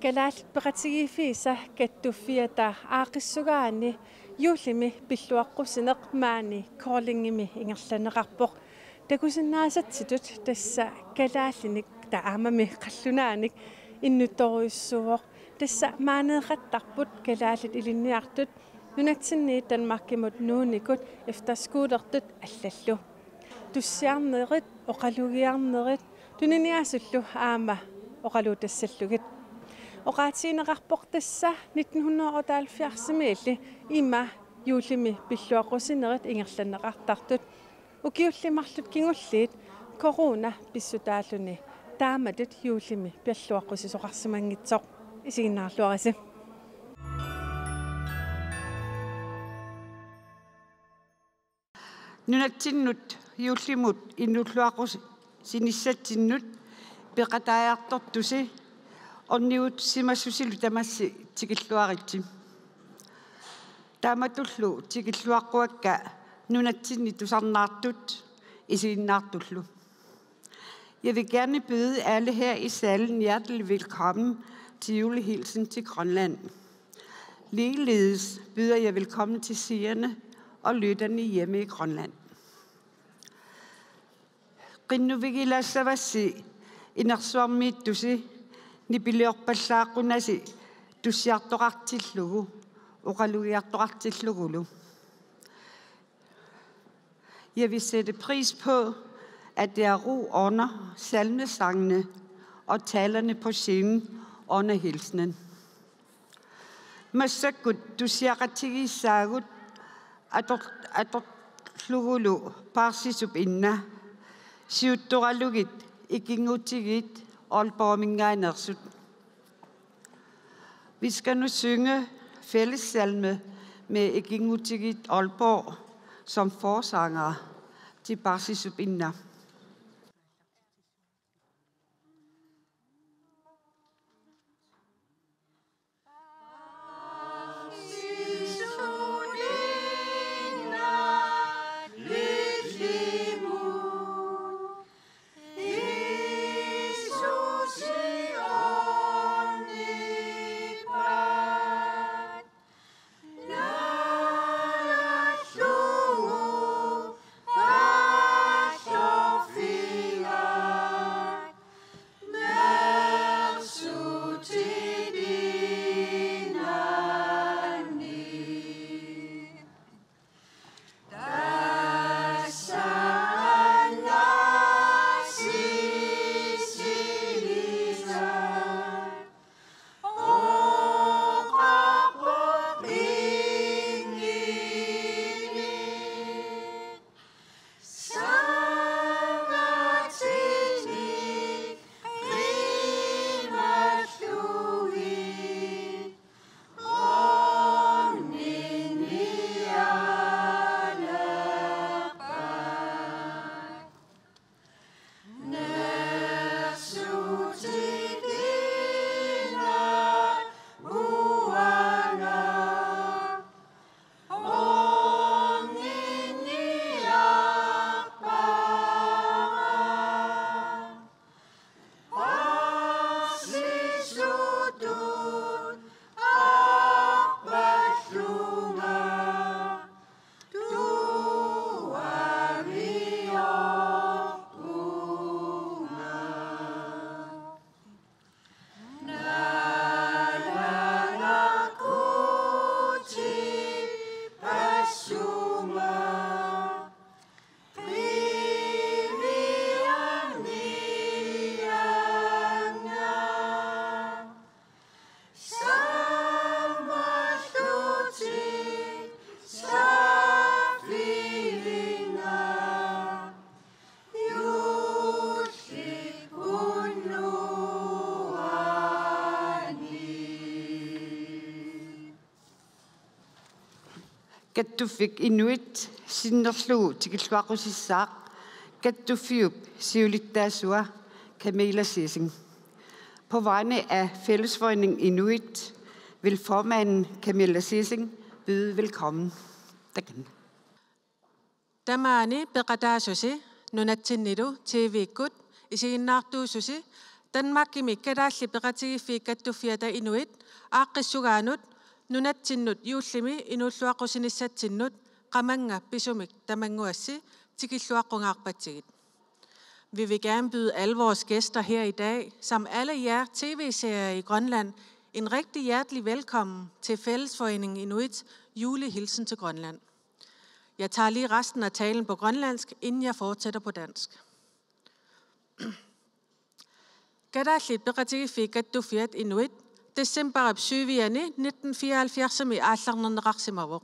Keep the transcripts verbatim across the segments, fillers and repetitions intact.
Kalaallit peqatigiiffiisa kattuffiata aaqqissugaanni juullimi pilluaqqusineq maani Koldingimi ingerlanneqarpoq. Takusinnaasatsitut tassa kalaallinik taamak qallunaannik innuttorujussuuvoq. Tassa maaneeqattarput kalaallit ilinniartut nunatsinni Danmarkimut nuunnikut efterskolertut allallu. Tussiarnerit, oqalugiarnerit, tuniniaasullu aamma oqaluutassallugit. Oqaatigineqarpoq tassa nitten hundrede og otteoghalvfjerdsimiilli ima juullimi pilluaqqusinerit ingerlanneqartartut. Ukiulli marluk kingulliit corona pissutaalluni taamatut juullimi pilluaqqusisoqarsimanngitsoq. Isiginnaarluarisi. Nunatsinnut juullimut innulluaqqusinissatsinnut peqataajartortusi ornigussimassutilu tamassi tikilluaritsi. Taamatullu tikilluaqquakka nunatsinni tusarnaartut isiginnaartullu. Jeg vil gerne byde alle her i salen hjertelig velkommen til julehilsen til Grønland. Ligeledes byder jeg velkommen til seerne og lytterne hjemme i Grønland. Qinnuigilaassavassi inersuarmiittusi nipiliorpallaaqunasi tussiartoqartillugu, oqalugiartoqartillugulu. Jeg vil sætte pris på, at der er ro under salmesangene og talerne på scenen under hilsenen. Massakkut tussiaqatigiissaagut ator-, atorlugulu Paarsisup inna siuttoralugit Ikinngutigiit Aalborgiminngaanneersut. Vi skal nu synge fællessalme med Ikinngutigiit Aalborg som forsanger til Paarsisup inna. Kattuffiup inuit sinnerlugu tikilluaqqusissaaq kattuffiup siulittaasua Camilla Sissing. På vegne af Fællesforeningen Inuit vil formanden Camilla Sissing byde velkommen. Takanna. Tamaani peqataasusi nunatsinnilu T V-kkut isiginnaartuususi Danmarkimi Kalaallit Peqatigiiffiit Kattuffiata Inuit aaqqissugaanut nunatsinnut juullimi inuulluaqqusinissatsinnut qamannga pisumik tamannguassi tikilluaqqungaarpatsigit. Vi vil gerne byde alle vores gæster her i dag, som alle jer tv-seere i Grønland, en rigtig hjertelig velkommen til Fællesforeningen Inuits julehilsen til Grønland. Jeg tager lige resten af talen på grønlandsk, inden jeg fortsætter på dansk. Kalaallit Peqatigiiffiit Kattuffiat Inuit decembarip syviani nitten fireoghalvfjerdsimi aallarnerneqarsimavoq.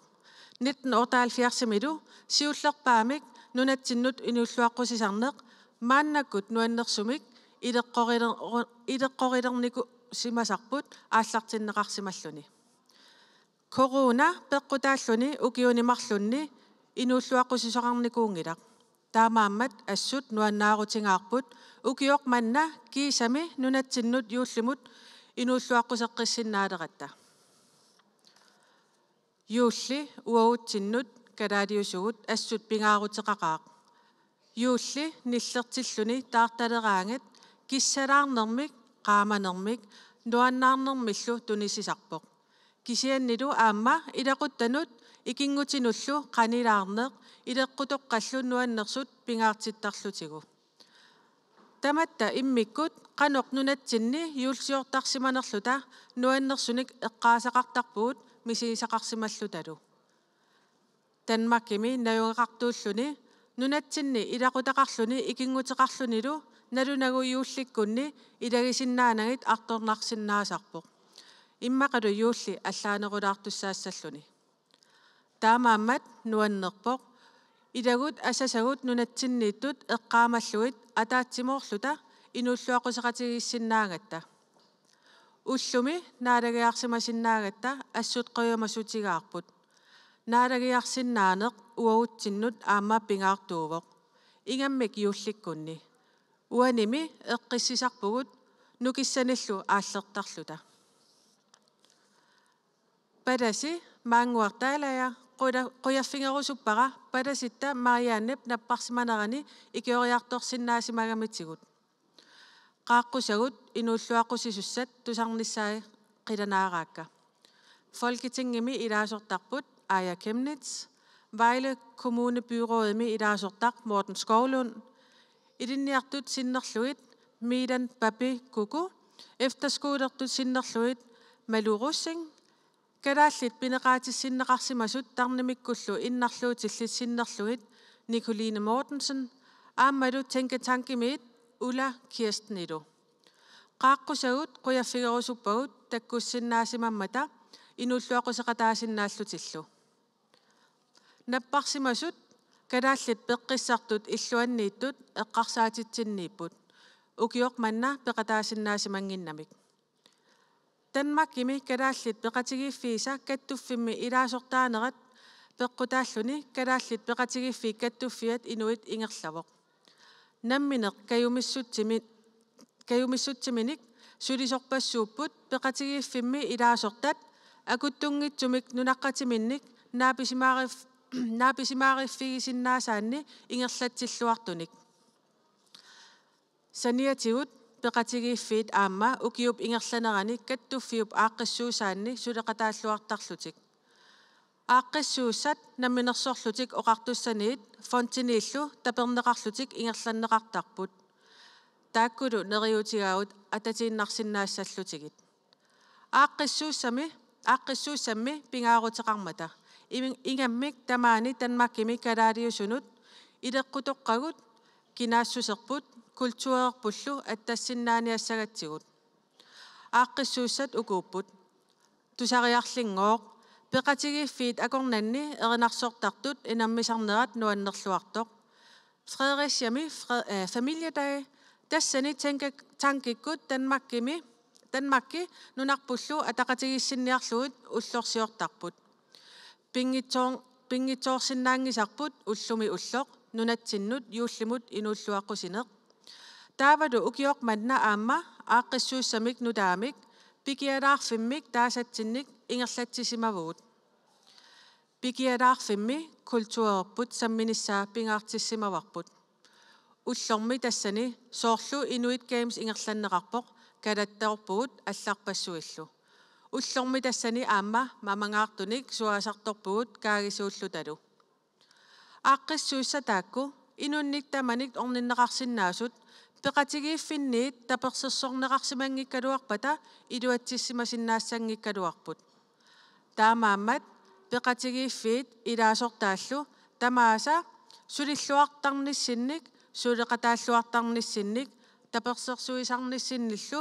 Nitten otteoghalvfjerdsimilu siullerpaamik nunatsinnut inuulluaqqusisarneq maannakkut nuannersumik ileqqoriler-, ileqqorilernikuusimasarput aallartinneqarsimalluni. Corona peqqutaalluni ukiuni marlunni inuulluaqqusisoqarnikuunngilaq. Taamaammat assut nuannaarutigaarput ukioq manna kiisami nunatsinnut juullimut inuulluaqquseqqissinnaaleratta. Juulli uagutsinnut kalaaliusugut assut pingaaruteqaqaaq. Juulli nillertilluni taartaleraangat kissalaarnermik, qaamanermik, nuannaarnermillu tunisisarpoq. Kisiannili aamma ilaquttanut ikinngutinullu qanilaarneq ileqqutoqqallu nuannersut pingaartittarlutigu. Tamatta immikkut qanoq nunatsinni juullisiortarsimanerluta nuannersunik eqqaasaqartarpugut misigisaqarsimallutalu. Danmarkimi najugaqartuulluni nunatsinni ilaqutaqarluni ikinnguteqarlunilu nalunagu juullikkunni ilagisinnaanagit artornarsinnaasarpoq. Immaqalu juulli allaanerulaartussaassalluni. Taamaammat nuannerpoq ilagut asasagut nunatsinniittut eqqaamallugit ataatsimoorluta inuulluaqquseqatigiissinnaagatta. Ullumi naalagiarsimasinnaagatta assut qujamasutigaarput. Naalagiarsinnaaneq uagutsinnut aamma pingaartuuvoq. Ingammik juullikkunni. Uanimi eqqissisarpugut nukissanillu aallertarluta. Palasi maannguaq taalaja quja-, qujaffigerusuppara palasitta Mariannep napparsimanerani ikioriartorsinnaasimagamitsigut. Qaaqqusagut inuulluaqqusisussat tusarnissaat qilanaaraakka. Folketingimi ilaasortarput Aaja Chemnitz, Vejle Kommunebyrådimi ilaasortaq Morten Skovlund, ilinniartut sinnerlugit Milan Pape Kuku, efterskolertut sinnerlugit Malu Rosing, kalaallit pineqaatissinneqarsimasut tarnimikkullu innarluutillit sinnerlugit Nicoline Mortensen, aammalu Tænketankimiit Ulla Kirstenilu. Qaaqqusagut qujaffigerusuppagut takkussinnaasimammata inuulluaqquseqataasinnaallutillu. Napparsimasut kalaallit peqqissartut illuanniittut eqqarsaatitsinniipput, ukioq manna peqataasinnaasimanngimmat. Danmarkimi Kalaallit Peqatigiiffiisa Kattuffimmi ilaasortaanerat peqqutaalluni Kalaallit Peqatigiiffiit Kattuffiat Inuit ingerlavoq. Nammineq kajumissutsimi-, kajumissutsiminik sulisorpassuupput peqatigiiffimmi ilaasortat akuttunngitsumik nunaqqatiminnik naapisimaarif-, naapisimaariffigisinnaasaanni ingerlatsilluartunik. Saniatigut peqatigiiffiit aamma ukiup ingerlanerani kattuffiup aaqqissuussaanni suleqataalluartarlutik. Aaqqissuussat Namminersorlutik Oqartussaniit fondiniillu taperneqarlutik ingerlanneqartarput. Taakkulu neriuutigaagut atatiinnarsinnaassallutigit. Aaqqissuussami, aaqqissuussammi pingaaruteqarmata. Imi-, ingammik tamaani Danmarkimi kalaaliusunut ileqqutoqqagut kinaassuserput kulturerpullu attassinnaaniassagatsigut. Aaqqissuussat ukuupput. Tusariarlunngooq, peqatigiiffiit akornanni erinarsortartut inammisarnerat nuannerluartoq. Fredericiami fre-, øh, familiedage, tassani Tænketankikkut Danmarkimi, Danmarki nunarpullu ataqatigiissinniarlugit ullorsiortarput. Pinngitsoor-, pinngitsoorsinnaanngisarput ullumi ulloq nunatsinnut juullimut inuulluaqqusineq. Taavalu ukioq manna aamma aaqqissuussamik nutaamik pikialaarfimmik taasatsinnik ingerlatsisimavugut. Pikialaarfimmi kulturerput samminissaa pingaartissimavarput. Ullormi tassani soorlu Inuit Games ingerlanneqarpoq kalattoorpugut allarpassuillu. Ullormi tassani aamma mamangaartunik suaasartorpugut kaagisuullutalu. Aaqqissuussat taakku inunnik tamanik orninneqarsinnaasut peqatigiiffinniit tapersersorneqarsimanngikkaluarpata iluatsissimasinnaassanngikkaluarput. Taamaammat peqatigiiffiit ilaasortaallu tamaasa sulilluartarnissinnik, suleqataalluartarnissinnik, tapersersuisarnissinnillu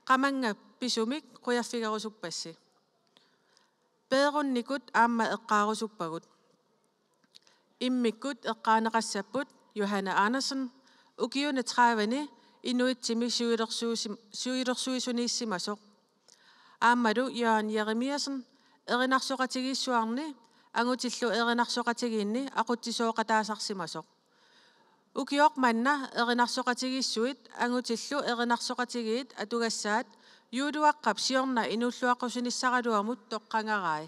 qamannga pisumik qujaffigerusuppassi. Peerunnikut aamma eqqaarusuppagut. Immikkut eqqaaneqassapput Johanne Andersen, ukiuni tredive-ni Inuitsimi siulersuisim-, siulersuisuniissimasoq. Aammalu Jørgen Jeremiassen, erinarsoqatigiissuarni angutillu erinarsoqatigiinni aqutsisooqataasarsimasoq. Ukioq manna erinarsoqatigiissuit angutillu erinarsoqatigiit atugassaat juulluaqqap siorna inuulluaqqusinissaraluamut toqqagarai.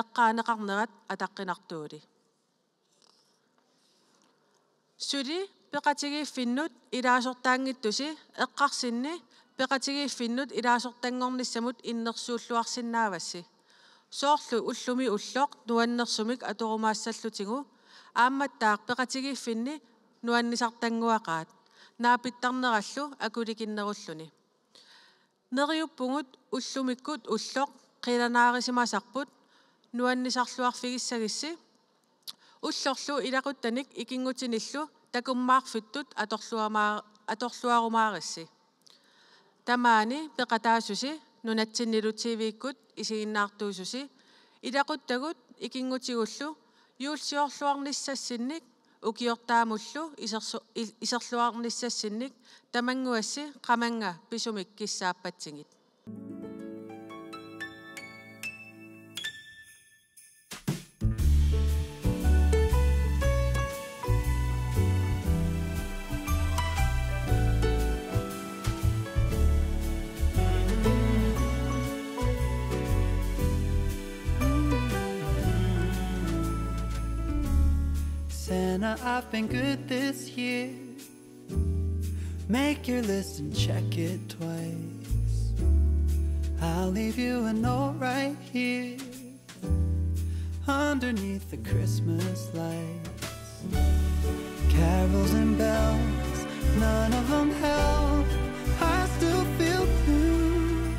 Eqqaaneqarnerat ataqqinartuuli. Suli peqatigiiffinnut ilaasortaanngitsusi eqqarsinni peqatigiiffinnut ilaasortanngornissamut innersuulluarsinnaavassi. Soorlu ullumi ulloq nuannersumik atorumaassallutigu aammattaaq peqatigiiffinni nuannisartannguaqaat, naapittarnerallu akulikinnerulluni. Neriuppugut ullumikkut ulloq qilanaarisimasarput nuannisarluarfigissagissi, ullorlu ilaquttanik ikinngutinillu takummaarfittut atorluamaa-, atorluarumaarissi. Tamaani peqataasusi nunatsinnilu T V-kkut isiginnaartuususi ilaquttagut ikinngutigullu juulliorluarnissassinnik ukiortaamullu isersu-, i-, iserluarnissassinnik tamannguassi qamannga pisumik kissaappatsigit. Santa, I've been good this year. Make your list and check it twice. I'll leave you a note right here underneath the Christmas lights. Carols and bells, none of them help. I still feel blue.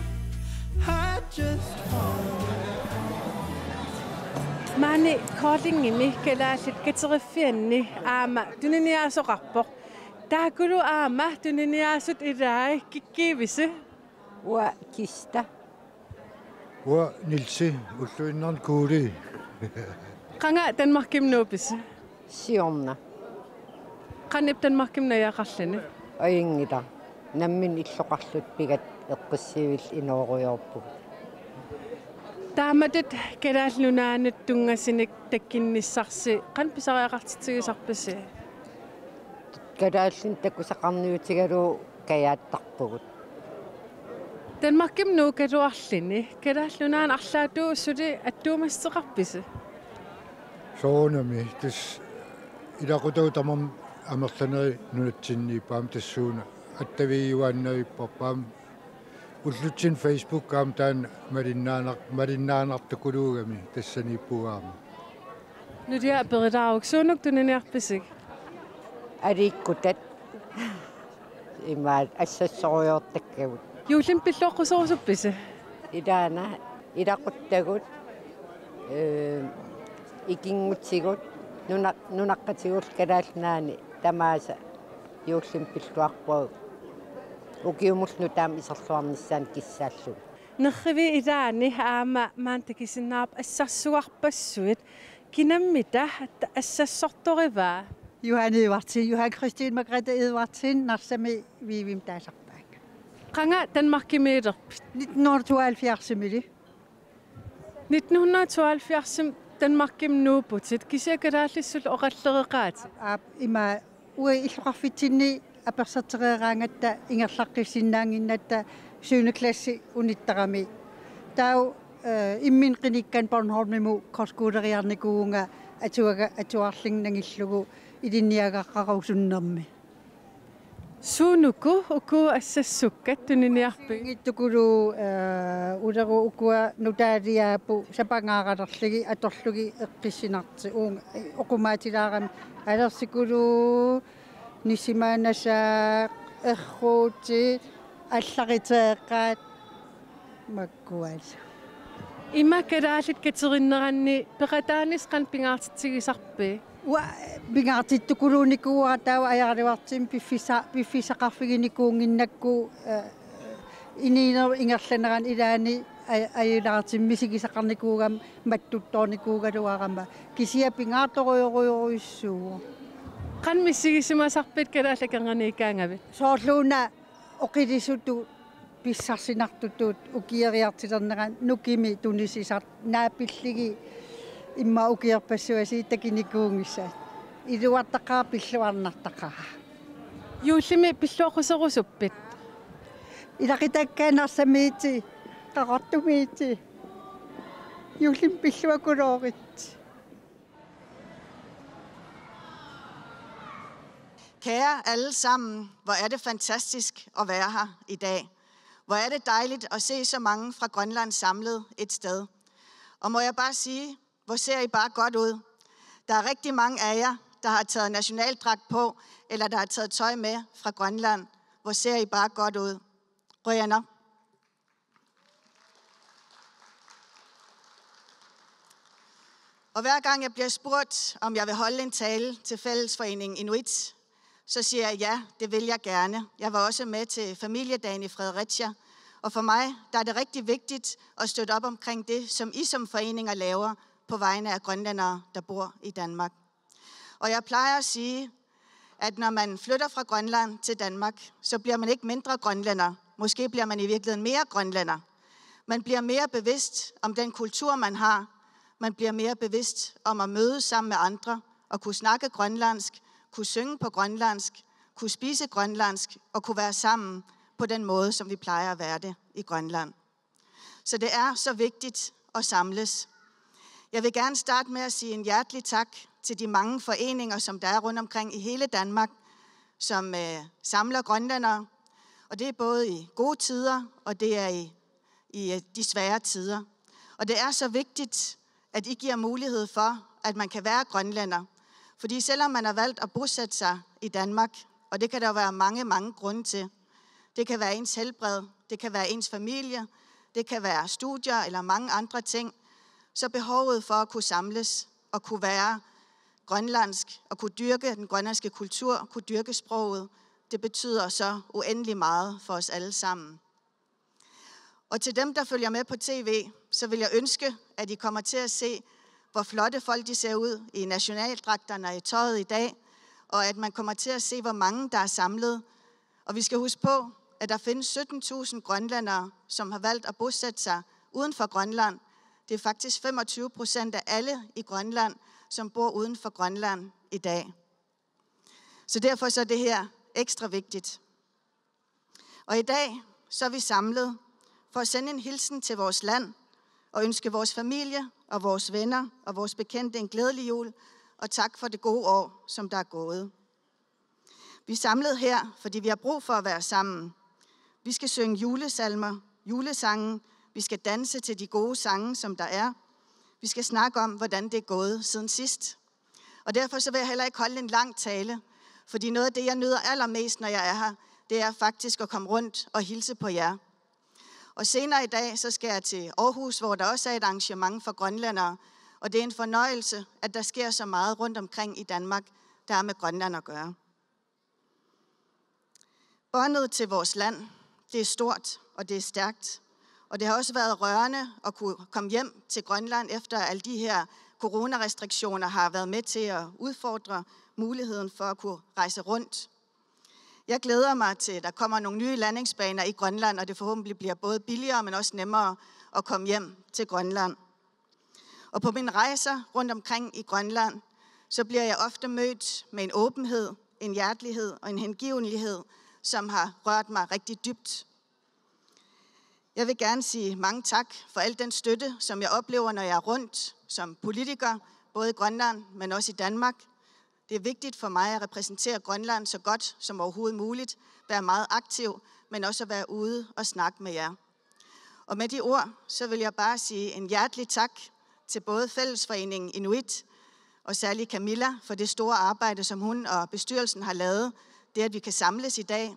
I just want Maani Koldingimi kalaallit kateriffianni aamma tuniniaasoqarpoq. Taakkulu aamma tuniniaasut ilaat, kikkiivisi? Uanga Kista. Uanga Nielsi, ulluinnarni Kuuli. Qanga Danmarkimi nuuppisi? Siorna. Qanoq Danmarkimi najugaqarluni? Ajunngilaq. Nammineq illoqarluta pigatta eqqissivilluta inooriarpugut. Taamatut Kalaallit Nunaannut tunngasunik takunnissarsi qanoq pisariaqartitsigisarpisi? Kalaallinik takusaqarniutigalugu kajaattarpugut. Danmarkimi nuukkaluarluni Kalaallit Nunaanni arlaatigut suli attuumassuteqarpisi? Soorunami, tassa ilaquttakka tamarmik amerlanerit nunatsinniippoq aamma tassuuna attavigiuaannavipparput aamma ullutsinni Facebook aamma taanna malinnaanar-, malinnaanartukuluugami tassaniippugut aamma. Nulia, aperilaaruk, suunuku tuniniarpisi? Aliikkutat. Imaat assassorujoortakkagut. Juullimi pilluaqquserusuppisi? Ilaana ilaquttagut, ee, ikinngutigut, nuna-, nunaqqatigullu Kalaallit Nunaanni tamaasa juullimi pilluaqquagut. Ukiumullu nutaamik iserluarnissaannik kissaallugu. Nerriviit ilaanni aamma maani takusinnaavarput assassuarpassuit. Kinammita assassortorivaa? Johan Edvardsen, Johan Christian Margrethe Edvardsen, Narsami Viivimi taasarpaanga. Qanga Danmarkimiilerpit? Nitten hundrede tooghalvfjerdsimi. Nitten hundrede tooghalvfjerdsimi Danmarkimi nuupputit, kisianni kalaallisut oqallereqaatit. Aap, ima uagut illoqarfitsinni apersortereeraangatta ingerlaqqissinnaannginnatta syvende klassi unittarami. Taava, eh, imminut qinikkanut Bornholmimut koskuuleriarnikuuvunga atuaga-, atuarlunga nangillugu ilinniagaqarusunnermi. Suunuku uku assassukkat tuniniarpigit? Inngittukulu, eh, uleru ukua nutaaliaapput sapangaaralerlugit atorlugit eqqissinartut uunga, eh, oqimaatilaaramik alersikulu nisimaanasaaq, erruutit, allariteeqqaat makkualu. Ima kalaallit katerinneranni peqataanissaq qanoq pingaartitsigisarpit? Uanga pingaartittukuluunikuuara taava ajoraluartumik piffissa-, piffissaqarfiginikuunnginnakku, eh, inuunerup ingerlanerani ilaanni aj-, ajulaartumik misigisaqarnikuugama mattuttoornikuugaluarama. Kisianni pingaartorujorujorujussuuvoq. Qanoq misigisimasarpit Kalaallit Akornanniikkaangavit? Soorluuna oqilisutut pissarsinartutut ukioriartulernerani nukimik tunisisartut naapillugit immaqa ukiorpassuit takunikuunngitsut. Iluartaqaaq, pilluarnartaqaaq. Juullimi pilluaqquserusuppit? Ilaqutakkaat Narsamiittut, Qaqortumiittut. Juullimi pilluaqqulooritsi. Kære alle sammen, hvor er det fantastisk at være her i dag. Hvor er det dejligt at se så mange fra Grønland samlet et sted. Og må jeg bare sige, hvor ser I bare godt ud. Der er rigtig mange af jer, der har taget nationaldragt på, eller der har taget tøj med fra Grønland. Hvor ser I bare godt ud. Qujanaq. Og hver gang jeg bliver spurgt, om jeg vil holde en tale til Fællesforeningen Inuit, så siger jeg: "Ja, det vil jeg gerne." Jeg var også med til familiedagen i Fredericia, og for mig, der er det rigtig vigtigt at støtte op omkring det, som I som foreninger laver på vegne af grønlændere, der bor i Danmark. Og jeg plejer at sige, at når man flytter fra Grønland til Danmark, så bliver man ikke mindre grønlænder. Måske bliver man i virkeligheden mere grønlænder. Man bliver mere bevidst om den kultur, man har. Man bliver mere bevidst om at mødes sammen med andre og kunne snakke grønlandsk, kunne synge på grønlandsk, kunne spise grønlandsk og kunne være sammen på den måde, som vi plejer at være det i Grønland. Så det er så vigtigt at samles. Jeg vil gerne starte med at sige en hjertelig tak til de mange foreninger, som der er rundt omkring i hele Danmark, som, øh, samler grønlændere. Og det er både i gode tider, og det er i, i, øh, de svære tider. Og det er så vigtigt, at I giver mulighed for, at man kan være grønlænder. Fordi selvom man har valgt at bosætte sig i Danmark, og det kan der jo være mange, mange grunde til. Det kan være ens helbred, det kan være ens familie, det kan være studier eller mange andre ting. Så behovet for at kunne samles og kunne være grønlandsk og kunne dyrke den grønlandske kultur, kunne dyrke sproget, det betyder så uendelig meget for os alle sammen. Og til dem, der følger med på T V, så vil jeg ønske, at I kommer til at se, hvor flotte folk de ser ud i nationaldragterne og i tøjet i dag, og at man kommer til at se, hvor mange der er samlet. Og vi skal huske på, at der findes sytten tusind grønlændere, som har valgt at bosætte sig uden for Grønland. Det er faktisk femogtyve procent af alle i Grønland, som bor uden for Grønland i dag. Så derfor så er det her ekstra vigtigt. Og i dag så er vi samlet for at sende en hilsen til vores land og ønske vores familie og vores venner og vores bekendte en glædelig jul, og tak for det gode år, som der er gået. Vi er samlet her, fordi vi har brug for at være sammen. Vi skal synge julesalmer, julesange. Vi skal danse til de gode sange, som der er. Vi skal snakke om, hvordan det er gået siden sidst. Og derfor så vil jeg heller ikke holde en lang tale, fordi noget af det, jeg nyder allermest, når jeg er her, det er faktisk at komme rundt og hilse på jer. Og senere i dag, så skal jeg til Aarhus, hvor der også er et arrangement for grønlændere. Og det er en fornøjelse, at der sker så meget rundt omkring i Danmark, der har med Grønland at gøre. Båndet til vores land, det er stort, og det er stærkt. Og det har også været rørende at kunne komme hjem til Grønland, efter alle de her coronarestriktioner har været med til at udfordre muligheden for at kunne rejse rundt. Jeg glæder mig til, at der kommer nogle nye landingsbaner i Grønland, og det forhåbentlig bliver både billigere, men også nemmere at komme hjem til Grønland. Og på mine rejser rundt omkring i Grønland, så bliver jeg ofte mødt med en åbenhed, en hjertelighed og en hengivenhed, som har rørt mig rigtig dybt. Jeg vil gerne sige mange tak for al den støtte, som jeg oplever, når jeg er rundt som politiker, både i Grønland, men også i Danmark. Det er vigtigt for mig at repræsentere Grønland så godt som overhovedet muligt, være meget aktiv, men også at være ude og snakke med jer. Og med de ord, så vil jeg bare sige en hjertelig tak til både Fællesforeningen Inuit og særlig Camilla for det store arbejde, som hun og bestyrelsen har lavet. Det, at vi kan samles i dag.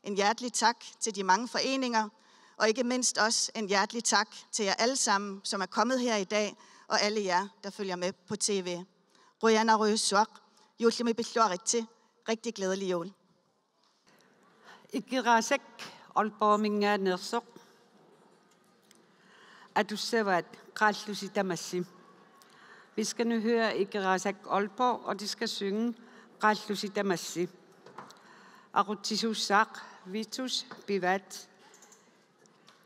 En hjertelig tak til de mange foreninger, og ikke mindst også en hjertelig tak til jer alle sammen, som er kommet her i dag, og alle jer, der følger med på T V. Qujanarujussuaq, juullimi pilluaritsi, rigtig glædelig jul. Ikeraasak Aalborgiminngaanneersoq. Atussavaat Qaallusi tamassi. Vi skal nu høre Ikeraasak Aalborg, og de skal synge Qaallusi tamassi. Aqutsisuussaaq Vitus Pivaat,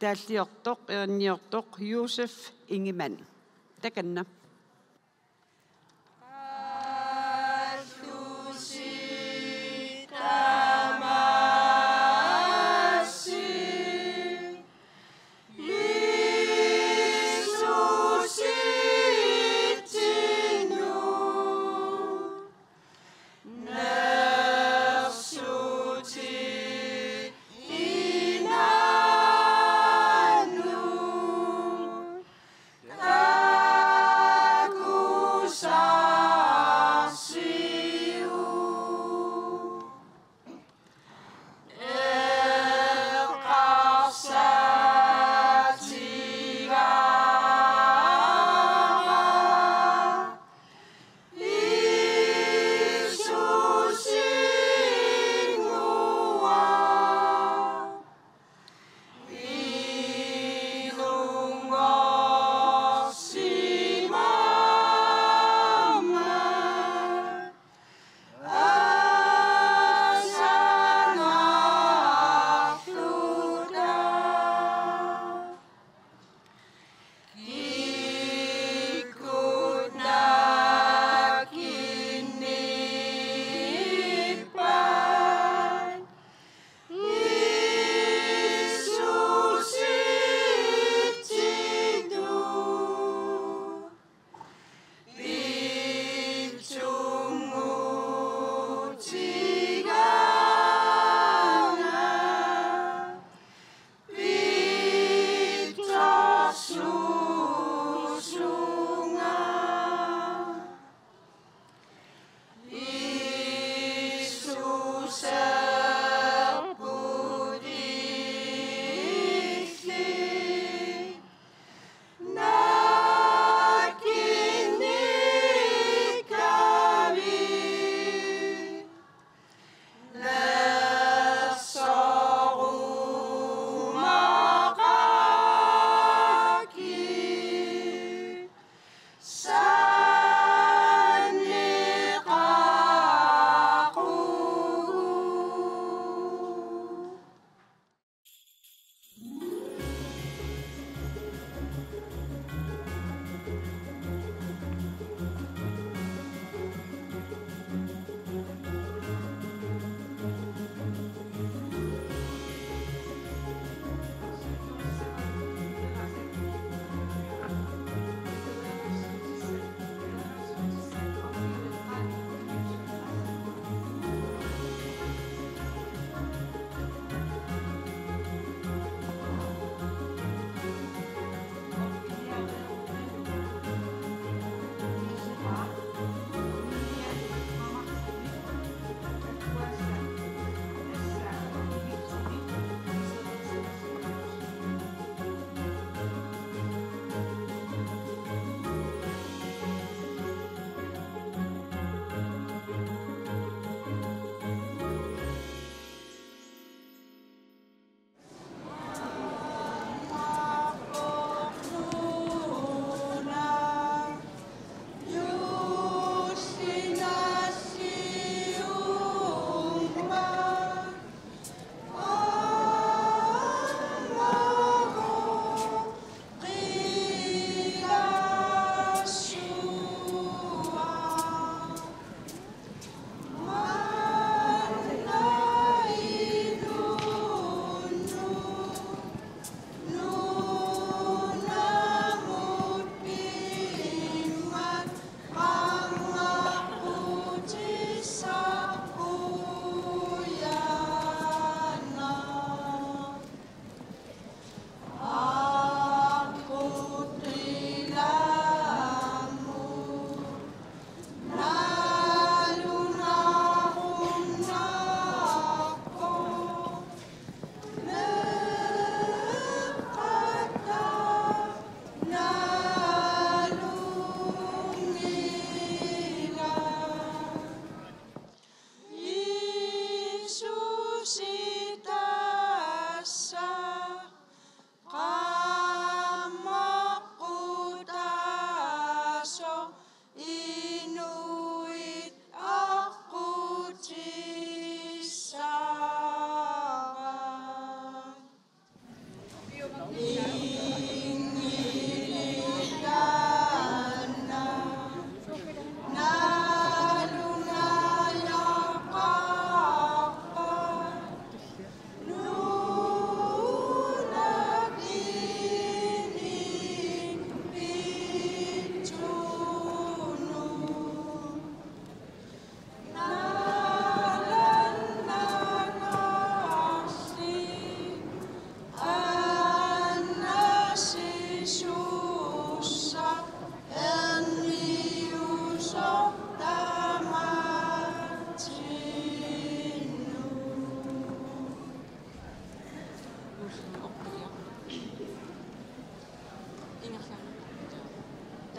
taalliortoq, erinniortoq Josef Ingemann. Takanna.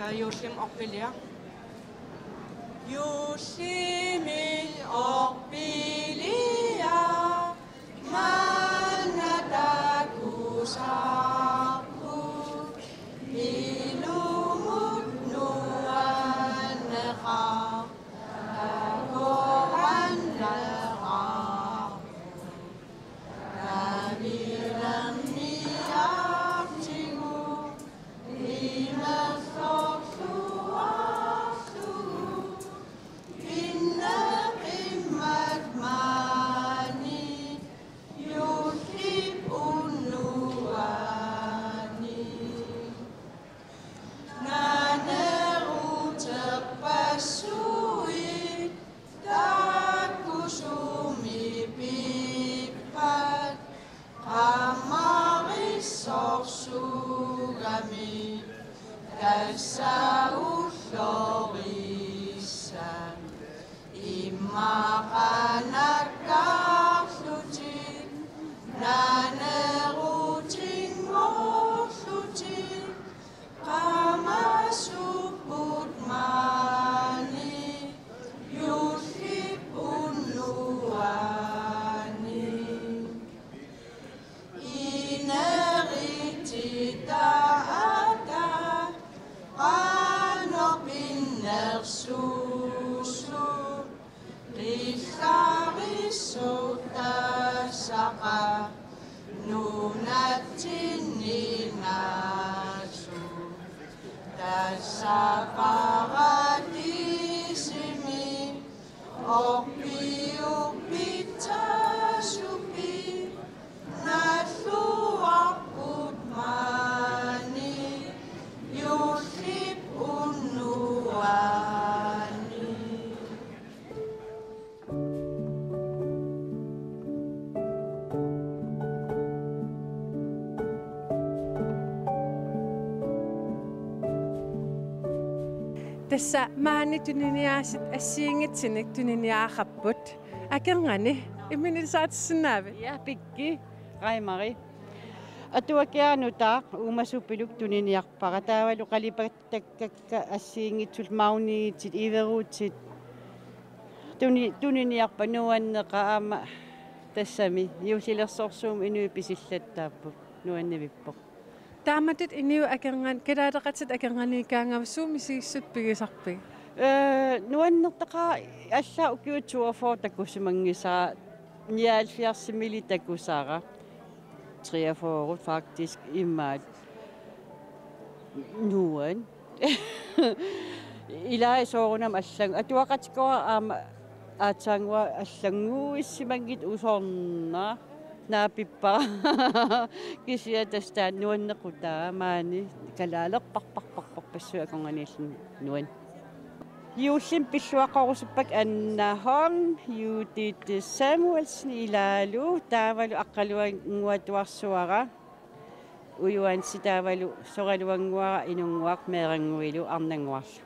Juullimi orpiliaq. Juullimi orpiliaq, maanna takusarput, ilumut nuanneqaaq, takoranneqaaq. Navilerniartigu, imersorluarlugu, pinneqimmat maani, juullip unnuani. Naaneruterpassuit takusumik pippat, qamarissorsuugami tassa ullorissat. Immaqa nakkarlutik, naanerutinngorlutik, qamasupput maani, juullip unnuani. Inerititaata, qanoq pinnersuussut, qillarissutaassaqa, nunatsinni naasut. Tassa paradisimi orpiup pitsaasupi, nalluarput maani, juullip unnuani. Tassa maani tuniniaasat assigiinngitsunik tuniniaqarput. Akornanni, imminut ilisaritissinnaavit? Ja, Pikki Reimari. Atuakkiaq nutaaq uumasupiluk tuniniarpara, taavalu qalipatakkakka assigiinngitsullu, maunitsit, iverutit. Tuni-, tuniniarpat nuanneqaaq, aamma tassami juullilersorsuummik inuit pisillattaapput, nuannivippoq. Taamatut inuit akornanni, kalaaleqatit akornanniikkaangavit suut misigissutsit pigisarpigit? Ee, nuannertaqaaq, allaat ukiut toogfyrre takusimanngisara, nioghalvfjerdsimiilli takusara, treogfyrre faktisk imaat. Nuann. Ilai soorunami allan-, atuaqatigoora aamma aatsaannguaq allannguissimanngitsoq, usornaq naapippara. Kisianni tassa taanna nuannequtaa, maani kalaalerparparparparpassuit akornanniilluni, nuann. Juullimi pilluaqqorusuppakka Anna Holm, Judith Samuelsen ilaalu, taavalu Aqqaluannguatuarsuara Uju Hansen, taavalu soraluannguara Inunnguaq Meerannguilu Arnannguarlu.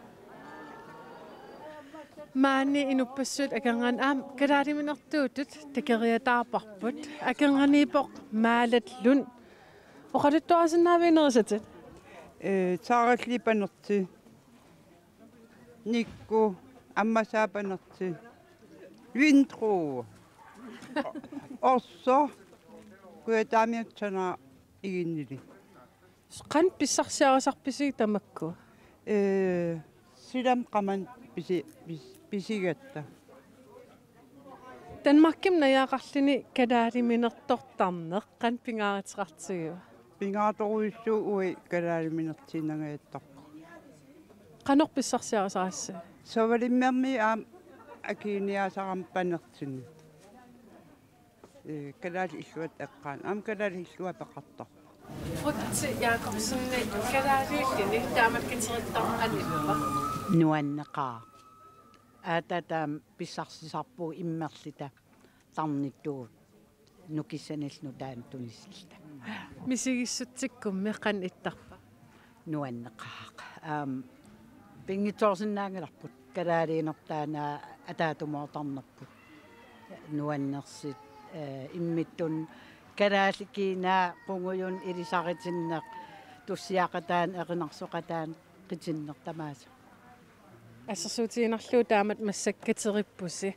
Maani inuppassuit akornanni aamma kalaaliminertuutut takoriataarparput. Akornanniippoq Maalat Lund. Oqaluttuarisinnaavit inerisatit? Ee, Saaralli Panertsi, Nikku Ammasaa Panertsi, Vindru, Orso, Kujataamiut Sanaa Iginnili. Qanoq pissarsiarisarpisigit tamakku? Ee, silami qamani pisi-, pis-, pisigatta. Danmarkimi najugaqarluni kalaaliminertortarneq qanoq pingaaruteqartigiva? Pingaaruteqarujussuuvoq uagut kalaaliminertiinnangajattarput. Qanoq pissarsiarisarassi? Savalimmiormiut aamma akiniaasarami Panertsinni. Ee, kalaallit illuat eqqaanni. Aamma kalaallit illuat peqartarput. Ruth Jakobsen, kalaaliilluni taamatut qanippa? Nuanneqaaq. Aatsaat taama pissarsisarpugut immerluta tarnittugut nukissanillu nutaanik tunisilluta. Misigissutsikkummi qanoq ittarpa? Nuanneqaaq. Aamma pinngitsoorsinnaanngilarput, kalaaliinertaanaa ataatsimoortarnerput. Nuannersut, ee, immikkut kalaallit kiinaa qungujunnik ilisaritinneq, tussiaqataaneq, erinarsoqataaneq, qitinneq tamaasa. Assersuutigiinnarlugu taamatut massakkaterippusi.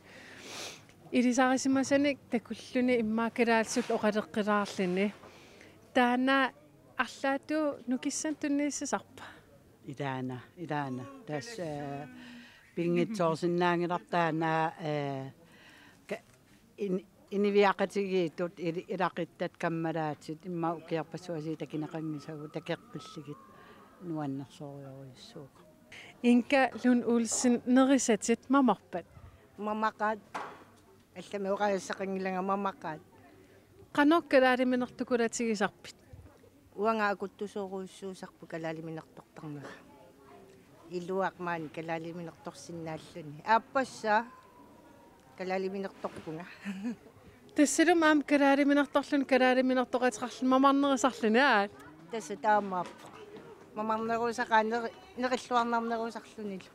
Ilisarisimasanik takulluni immaqa kalaallisut oqaloqqilaarluni. Taanna arlaatigut nukissanik tunniussisarpa? Ilaana, ilaana. Tassa, eh, pinngitsoorsinnaanngilarput taanna, eh, ka-, in-, inuiaqatigiittut ili-, ilaquttat kammalaatit immaqa ukiorpassuarni takuneqanngisagut takoqqillugit nuannersorujorujussuuvoq. Inka Lund Olsen, nerisatit mamarpat? Mamaqaat. Allamik oqaasissaqanngilanga mamaqaat. Qanoq kalaalimineq tukulatigisarpit? Uanga akuttusoorujussuusarput kalaaliminertortarnera. Iluaq maani kalaaliminertorsinnaalluni. Aappassaa kalaaliminertorpunga. Tassalumi aamma kalaaliminertorluni, kalaaliminertoqateqarluni, mamarnerusaarluni, aa? Tassa taamaappoq. Mamarnerusaqaaq neri-, nerilluarnarnerusaarlunilu.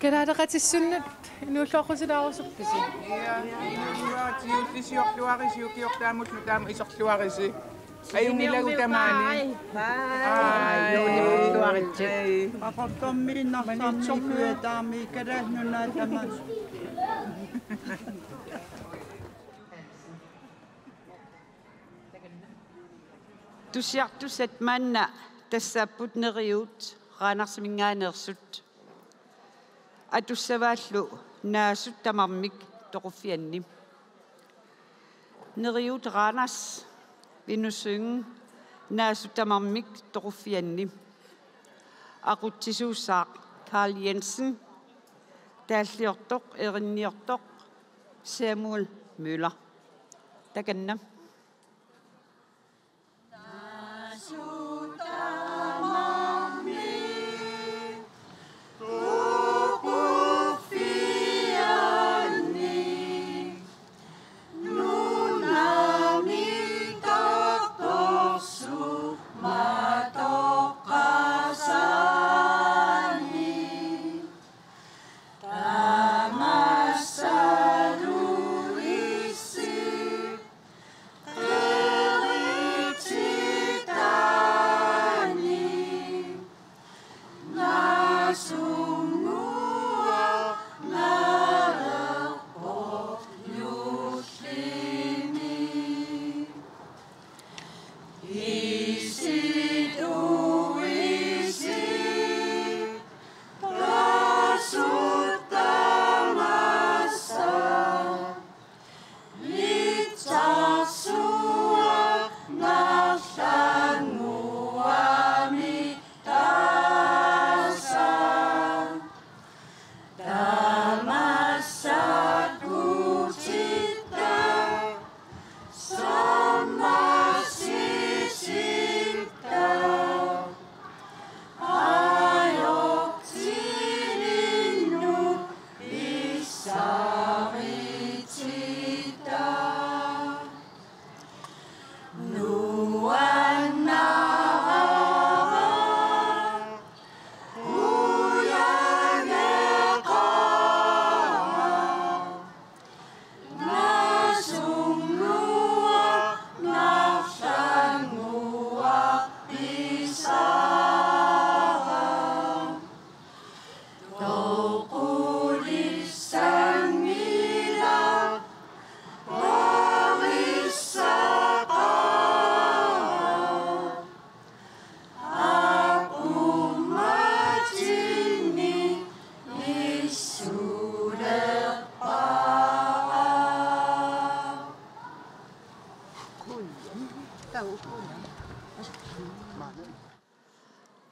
Kalaaleqatissunnut inuulluaqqusilaarusuppisi? Ja, inuulluaritsi, juullisiorluarisi, ukioq taamullu taama isorluarisi. Ajunngilaq tamaani. Aa, juullisiorluaritsi. Ai. Aqortormiinnartarmi, Manitsormi. Kujataami, Kalaallit Nunaat tamaasa. Tusiartussat maanna tassaapput Neriuut Randarsiminngaanneersut. Atussavaallu Naasut tamarmik toquffianni. Neriuut Randers Vinnusungi Naasut tamarmik toquffianni. Aqutsisuussaaq Karl Jensen, taalliortoq, erinniortoq Samuel Møller. Takanna.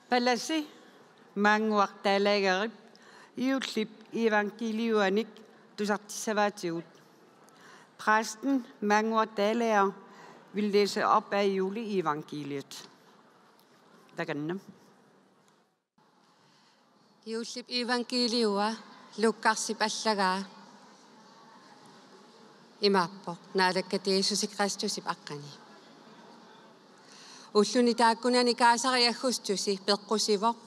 Palasi maannguaq taalagarip juullip evangeliuanik tusartissavaatigut. Præsten maannguaq taalager vil læse op af juleevangeliet. Takanna. Juullip evangeliua Lukarsip allagaa imaappoq: Naalakkat Jiisusi Kristusip aqqani. Ulluni taakkunani kaisari Augustusi peqqusivoq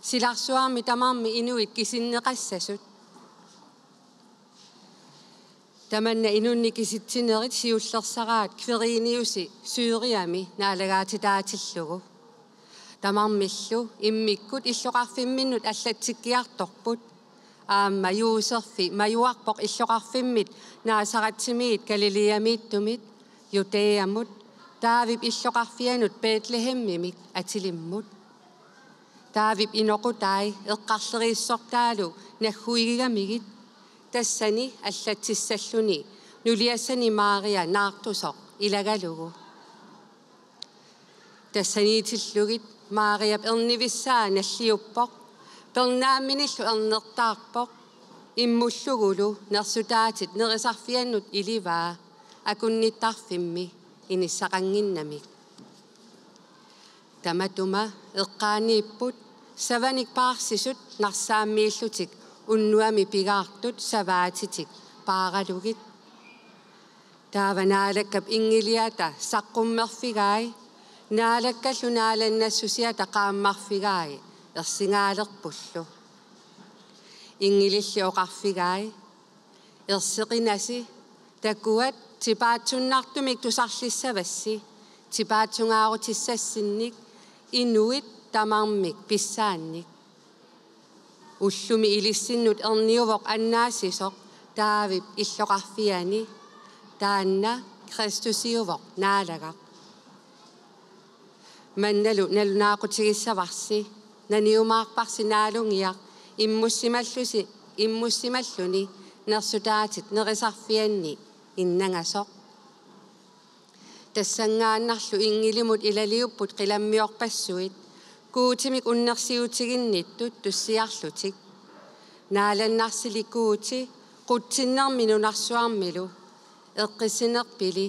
silarsuarmi tamarmi inuit kisinneqassasut. Tamanna inunnik kisitsinerit siullersaraat Kviriniusi Syriami naalagaatitaatillugu. Tamarmillu immikkut illoqarfimminnut allatsikkiartorput. Aamma Juuserfi majuarpoq illoqarfimmit Nazaretimiit Galilæamiittumit, Judæamut, Daavip illoqarfianut Betlehemimik atilimmut. Daavip inoqutai eqqarleriissortaalu nagguigigamigit, tassani allatsissalluni nuliassani Maria naartusoq ilagalugu. Tassaniitillugit Mariap ernivissaa nalliuppoq, pernaamminillu ernertaarpoq, immullugulu nersutaatit nerisarfiannut ilivaa akunnittarfimmi inissaqannginnamik. Tamatuma eqqaaniipput savanik paarsisut narsaammiillutik unnuami pigaartut savaatitik paaralugit. Taava Naalakkap inngiliata saqqummerfigai, Naalakkallu naalannassusiata qaammarfigai ersingaalerpullu. Inngililli oqarfigai: Erseqinasi, takuat, tipaatsunnartumik tusarlissavassi, tipaatsungaarutissassinnik, inuit tamarmik pissaannik. Ullumi ilissinnut erniuvoq annaassisoq Daavip illoqarfiani, taanna Kristusiuvoq Naalagaq. Mannalu nalunaaqutigissavassi, naniumaarparsi naalungiaq immussimallusi, immussimalluni nersutaatit nerisarfianni innangasoq. Tassanngaannarlu inngilimut ilaliupput qilammiorpassuit, Guutimik unnersiutiginnittut tussiarlutik. Naalannarsilik Guuti qutsinnermi nunarsuarmilu, eqqissinerpili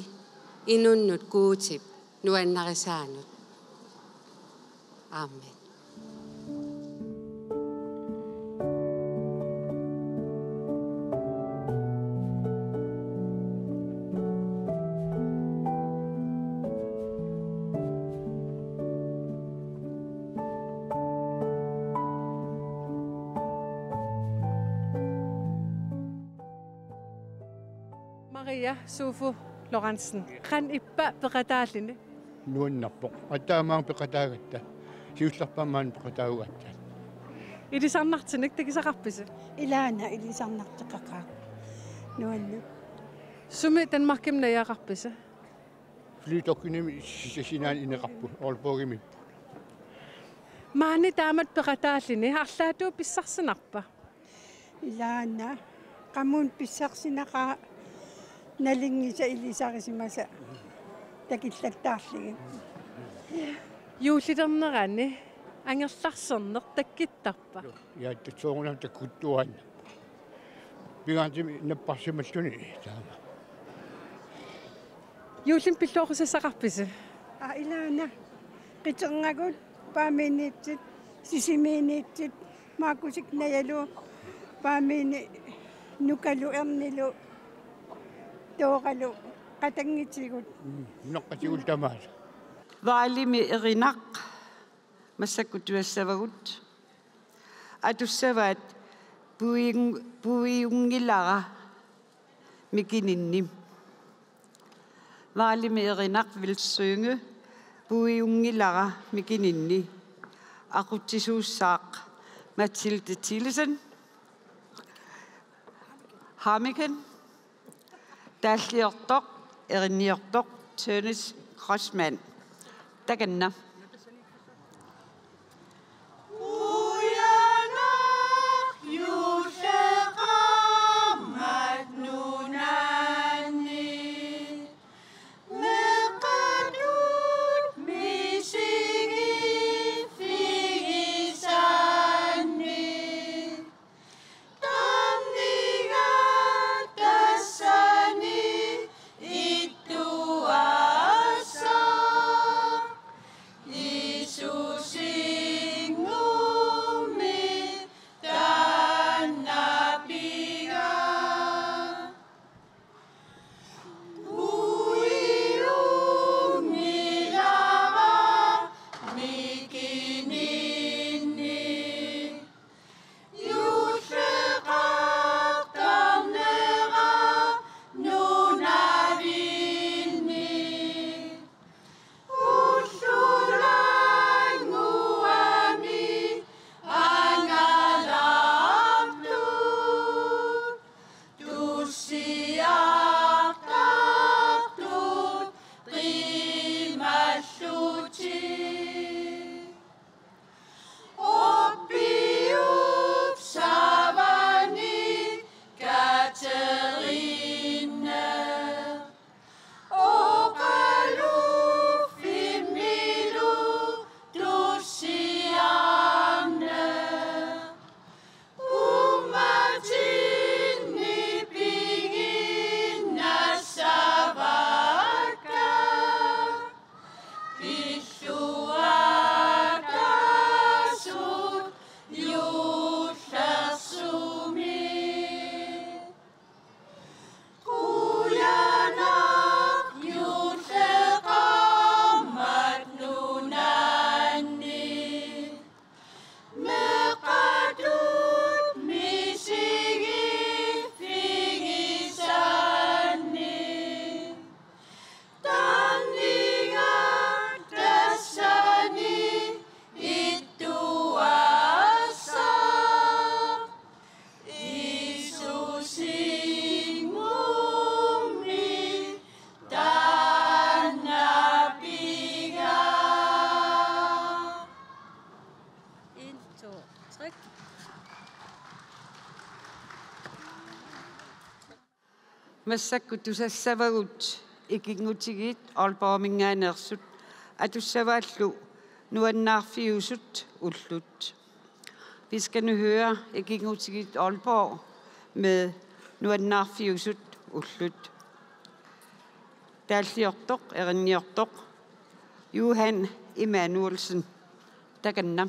inunnut Guutip nuannarisaanut. Amen. Maria Sofo Lorentzen, qanoq ippa peqataalluni? Nuannerpoq. Aatsaat maanga peqataagatta. Siullerpaamik maani peqataagatta. Ilisarnartunik takusaqarpisi? Ilaana, ilisarnartoqaqaaq. Nuanneq. Sumi Danmarkimi najugaqarpisi? Flytogimi sisamat sinaani ineqarput, Aalborgimiipput. Maani taamatut peqataalluni arlaatigut pissarsinarpa? Ilaana, qamuuna pissarsinaqaaq nalunngisaq ilisarisimasaq takullattaarlugit. Juullilernerani angerlarserneq takkuttarpa? Ja, tassaagunarpoq takkuttuaannarpoq. Pingaartumik napparsimalluni taama. Juullimi pilluaqqusassaqarpisi? Aa, ilaana. Qitornagut, Paamiuniittut, Sisimiuniittut, Markusip Najalu, Paamiuni Nukalu, Ernilu, Tooralu, qatanngutigut. Mm, unaqqatigut tamaasa. Valimi Erinaq, massakkut tuassavagut. Atussavaat: Puiun-, puiunngilara mikininni. Valimi Erinaq vil synge Puiunngilara mikininni. Aqutsisuussaaq Mathilde Thielsen, harmonikka. Taalliortoq, erinniortoq, Tønnes Grossmann. Takanna. Massakkut tusassavagut Ikinngutigiit Aalborgiminngaanneersut atussavaallu Nuannaarfiusut ullut. Vi skal nu høre Ikinngutigiit Aalborg med Nuannaarfiusut ullut. Taalliortoq, erinniortoq, Johan Emanuelsen. Takanna.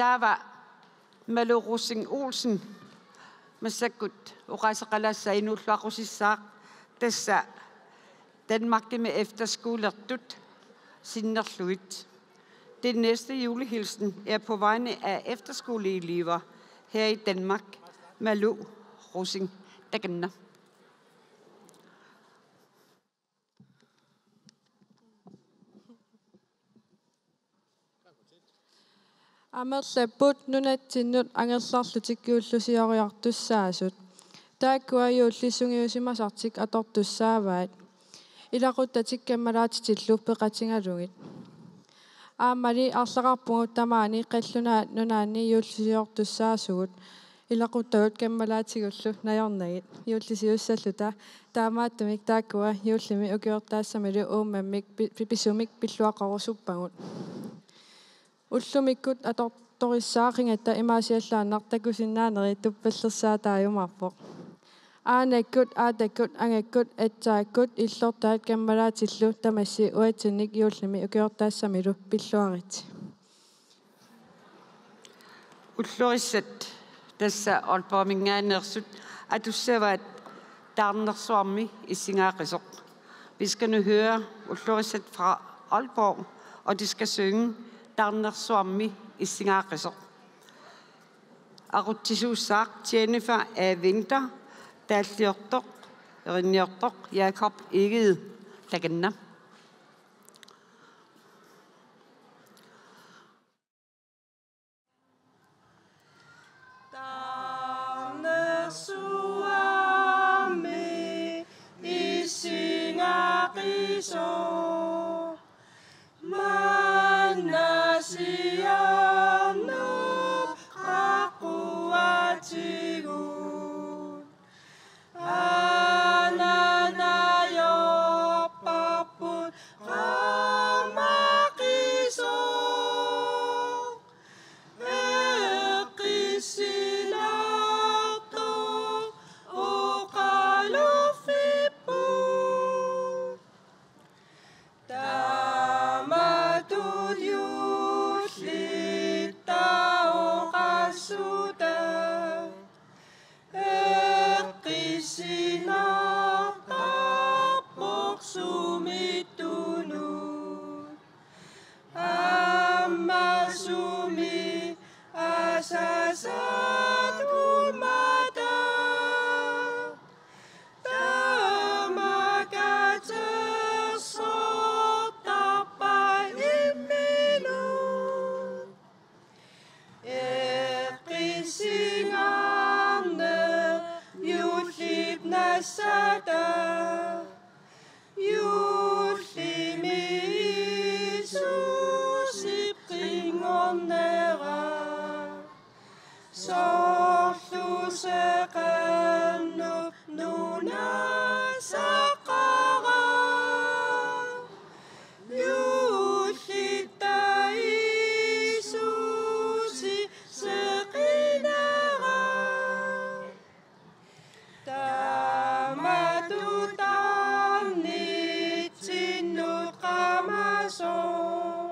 Taava Malou Rosing Olsen, massakkut oqaaseqalaassaaq inuulluaqqusissaaq, tassa Danmarkimi efterskolertut sinnerlugit. Den næste julehilsen er på vegne af efterskoleelever her i Danmark. Malou Rosing, takanna. Amerlapput nunatsinnut angerlarlutik juullusioriartussaasut. Taakkua juullit sungiusimasartik atortussaavaat. Ilaquttatik kammalaatitillu peqatigalugit. Aammali arlaqarpugut tamaani qallunaat nunaanni juullusiortussaasugut. Ilaquttagut kammalaatigullu najornagit. Juullisiussalluta. Taamaattumik taakkua juullimi ukiortaassamilu uummammik pi-, pi-, pisumik pilluaqquerusuppagut. Ullumikkut atortorissaaqqigatta imaasiallaannaq takusinnaaneri tuppallersaataajumaarpoq. Aanakkut, aatakkut, angakkut, atsaakkut, illortaat kammalaatillu tamassi uatsinnik juullimi ukiortaassamilu pilluaritsi. Ullorissat tassa Aalborgiminngaanneersut atussavaat Taarnersuarmi Issingaaqqisoq. Vi skal nu høre Ullorissat fra Aalborg, og de skal synge Taarnersuarmi Issingaaqqisoq. Aqutsisuussaaq Jennifer A. Winther, taalliortoq, erinniortoq Jakob Egede, takanna. Taarnersuarmi Issingaaqqisoq, manna siorna qaqquatigut. Ananajoqqapput qamaqisoq, eqqissilaartoq oqaluffippoq. Taamatut juullitta oqassuta, eqqissinnartarpoq sumittunut. Aamma sumi asasaat uummataa, taama katersortarpa imminut. Eqqissinngarneq juullip nassata, juullimi Jiisusip qinngornera. Soorlu seqernup nunassaqaraa, juullitta Jiisusi seqinera. Taamatut taarnitsinnut qamasoq,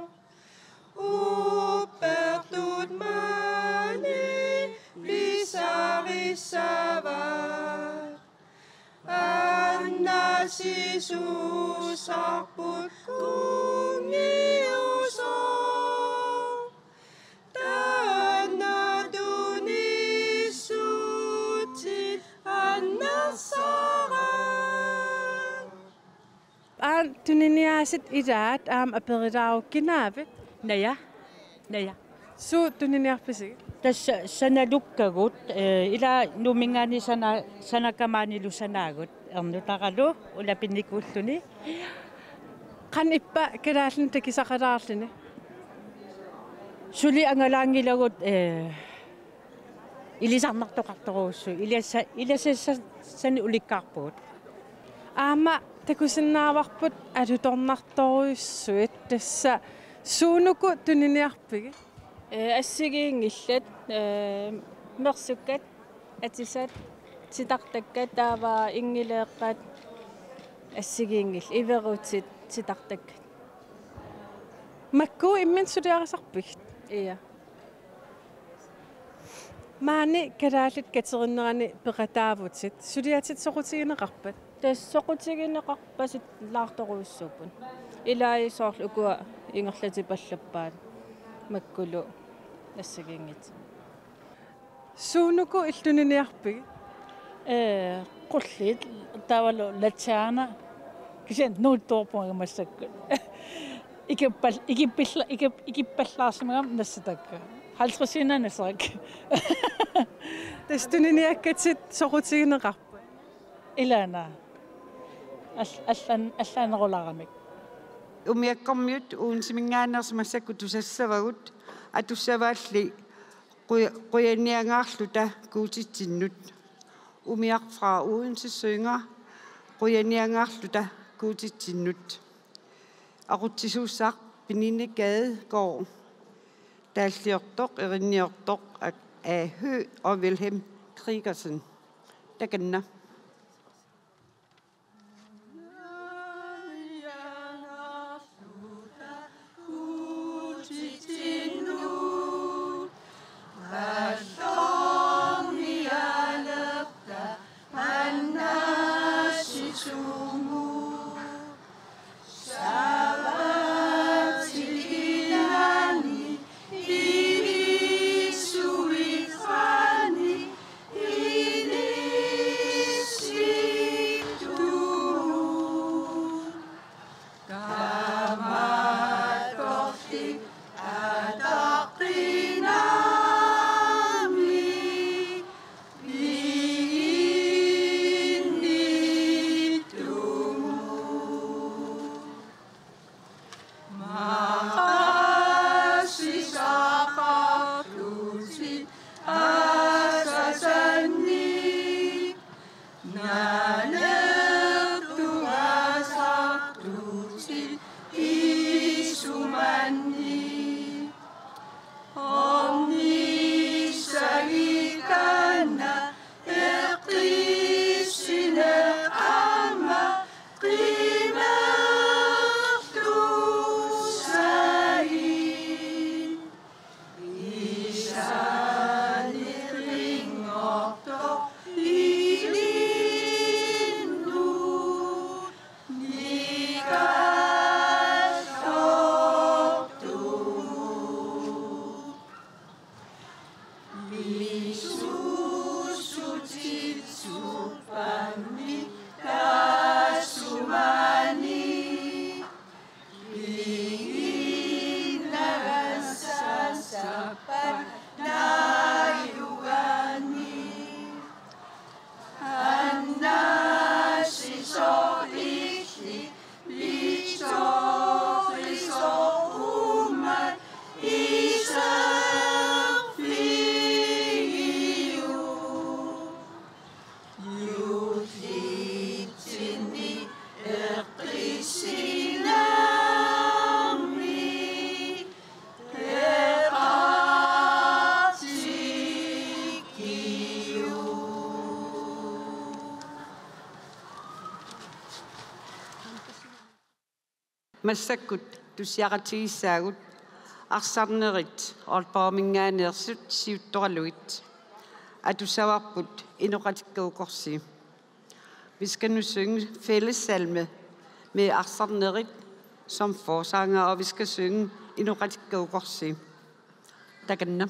uppertut maani pisarissavaat. Annassisussarput kunngiusoq, taanna tunissutsit annersaat. Aamma tuniniaasit ilaat aamma aperilaarukku kinaavit? Naja. Naja. Suut tuniniarpisigit? Tassa sanalukkagut, eh, ila Nuumminngaanniit sana-, sanakka maanilu sanaagut, ernutaralu ulapinnikuulluni. Qanoq ippa kalaallinik takusaqalaarluni? Suli angalaanngilagut, eh, ilisarnartoqartorujussuit, ilasa-, ilasassanik ulikkaarpugut. Aamma takusinnaavarput alutornartorujussuit, tassa suunuku tuniniarpigit? Eh, assigiinngillat, eh, mersukkat, atisat, titartakkat, taava inngileeqqat, assigiinngillat, iverutit, titartakkat. Makku imminut suliarisarpigit? Ia. Maani Kalaallit Katerinnerani peqataavutit, suliatit soqutigineqarpat? Tassa soqutigineqarpassi laartorujussuupput. Ilai soorlu ukua ingerlatipallappaat makkulu assagiinngitsut. Suunuku illit tuniniarpigit? Ee, qulliit taavalu Latsjaana kisianni nuuttoorpunga massakkut. Ikippal-, ikippilla-, ikip-, ikippallaarsimagama nassatakka. Halvtredsiinnaq nassatakka. Tassa tuniniakkatit soqutigineqarpat? Ilaana. Al-, allan-, allaanerulaaramik. Umiakkormiut Odenseminngaanneersut massakkut tusassavagut, atussavaalli Quja-, qujaniangaarluta Guutitsinnut. Umiaq fra Odense synger qujaniangaarluta Guutitsinnut. Aqutsisuussaq Pernille Gadegaard, taalliortoq, erinniortoq A. A. Høegh og Wilhelm Gregersen. Takanna. Massakkut tussiaqatigissaagut Arsarnerit Aalborgiminngaanneersut siuttoralugit. Atussavarput Inoqatikkagut Korsii. Vi skal nu synge fællessalme med Arsarnerit som forsanger, og vi skal synge Inoqatikkagut Korsii. Takanna.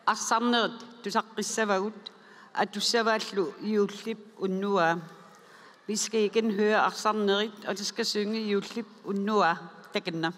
Arsarnerit tusaqqissavagut, atussavaallu juullip unnuaa. Vi skal igen høre arsarnerit, og det skal synge juullip unnuaa. Takanna.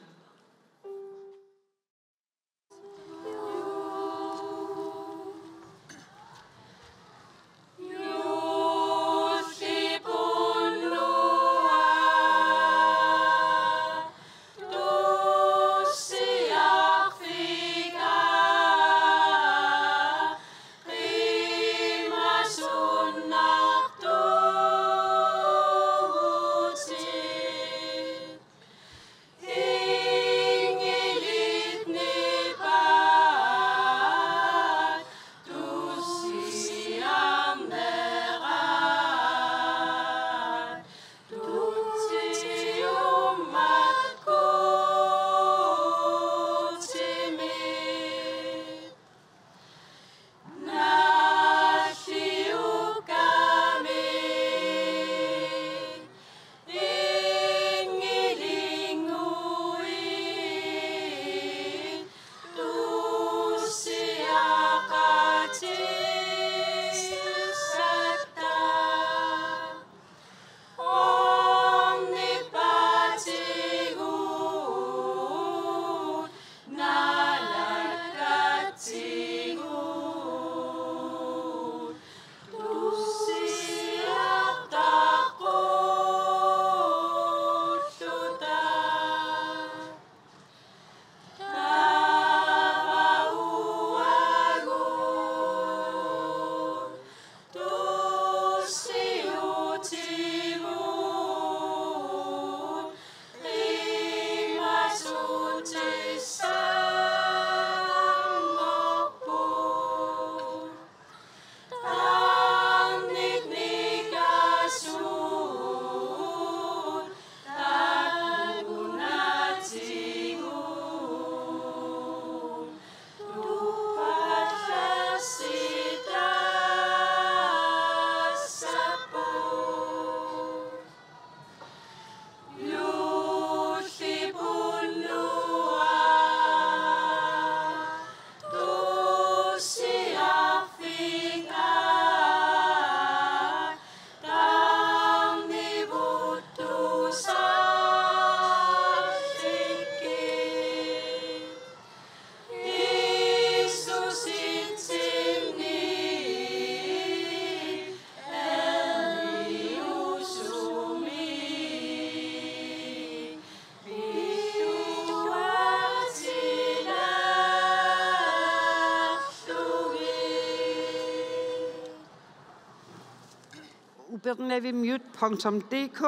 Upernavimmiut punktum D K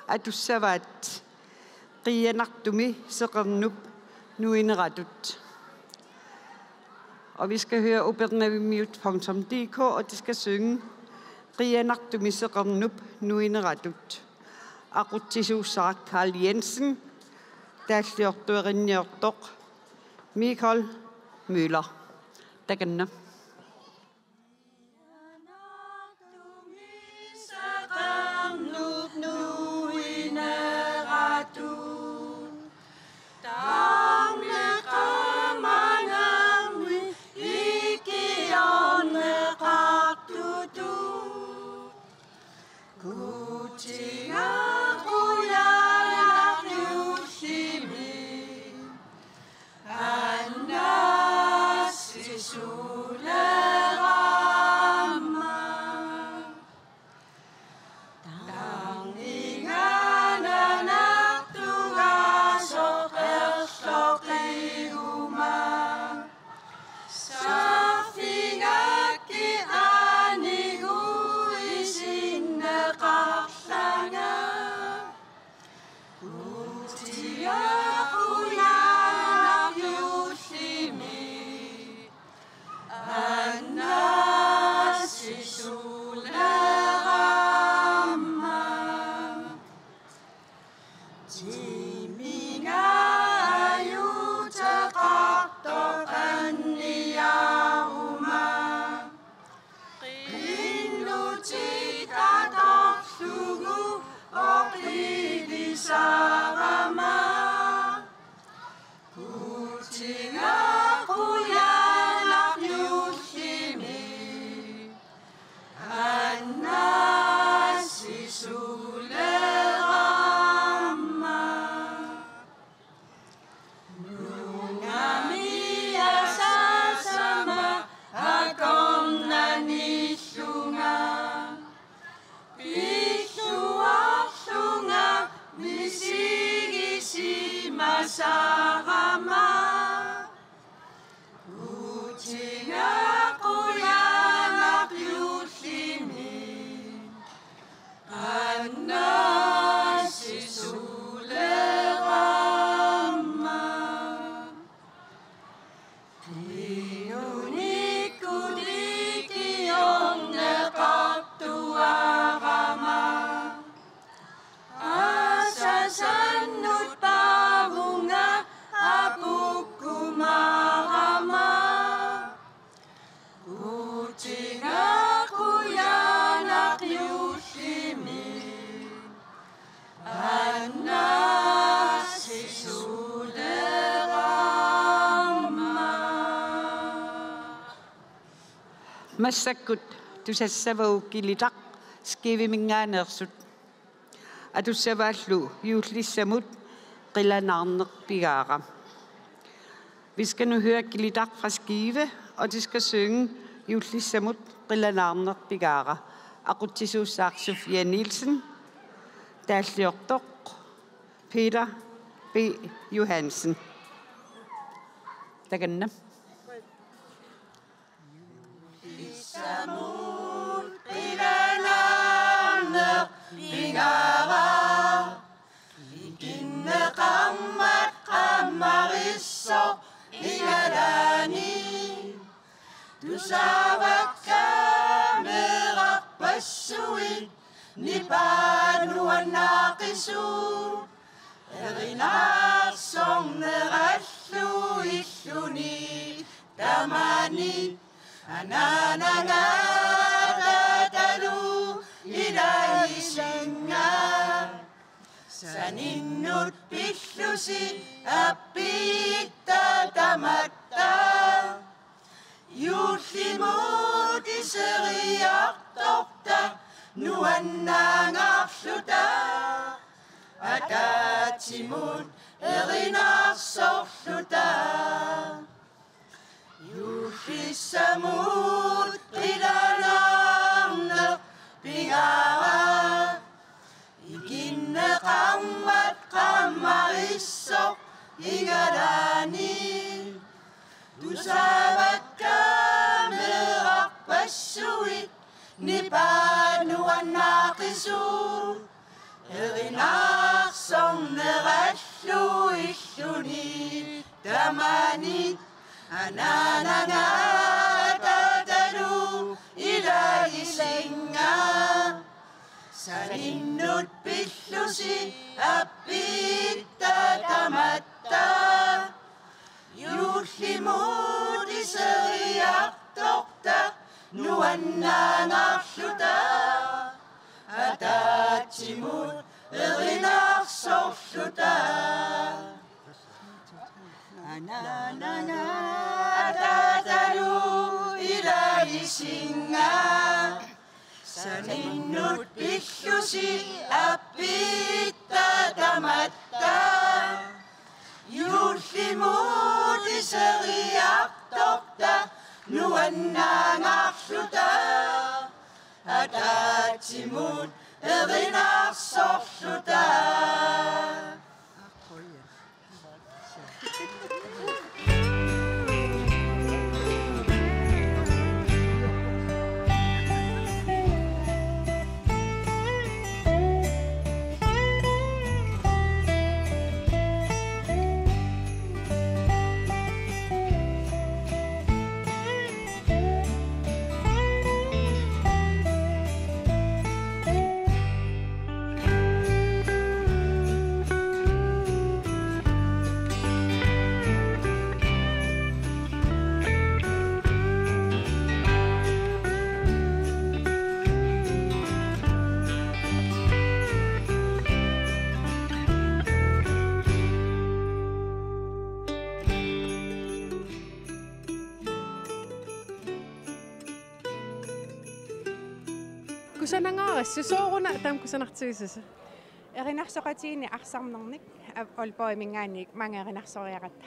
atussavaat Qiianartumi seqernup nuineratut. Og vi skal høre upernavimmiut punktum D K, og de skal synge Qiianartumi seqernup nuineratut. Aqutsisuussaq Karl Jensen, taalliortuerinniortoq Michael Møller. Takanna. Massakkut tusassavagut Kilitaq Skiveminngaanneersut. Atussavaallu juullissamut qilanaarneq pigaara. Vi skal nu høre Kilitaq fra Skive, og de skal synge juullissamut qilanaarneq pigaara. Aqutsisuussaaq Sofia Nielsen, taalliortoq Peter B. Johansen. Takanna. Juullissamut qilanaarneq pigaara. Ikinneqarmat qammarissoq ingalani. Tusavakka meerarpassuit nipaat nuannaaqisut. Erinarsornerallu illuni tamani anaanaga ataatalu ilagisinga. Saninnut pillusi appiitta tamatta. Juullimut iseriartorta nuannaangaarluta. Ataatsimut erinarsorluta. Juullissamut qilanaarneq pigaara. Ikinneqarmat qammarissoq ingalani. Tusavakka meerarpassuit nipaat nuannaaqisut. Erinarsornerallu illuni tamani anaanaga ataatalu ilagisinga. Saninnut pillusi appiitta tamatta. Juullimut iseriartorta nuannaangaarluta. Ataatsimut erinarsorluta. Anaanaga ataatalu ilagisinga. Saninnut pillusi appiitta tamatta. Juullimut iseriartorta nuannaangaarluta. Ataatsimut erinarsorluta. Kusanangaarassi, sooruna taama kusanartigisasi? Erinarsoqatigiinni arsarnernik, a-, Aalborgiminngaanniit maanga erinarsoriaratta.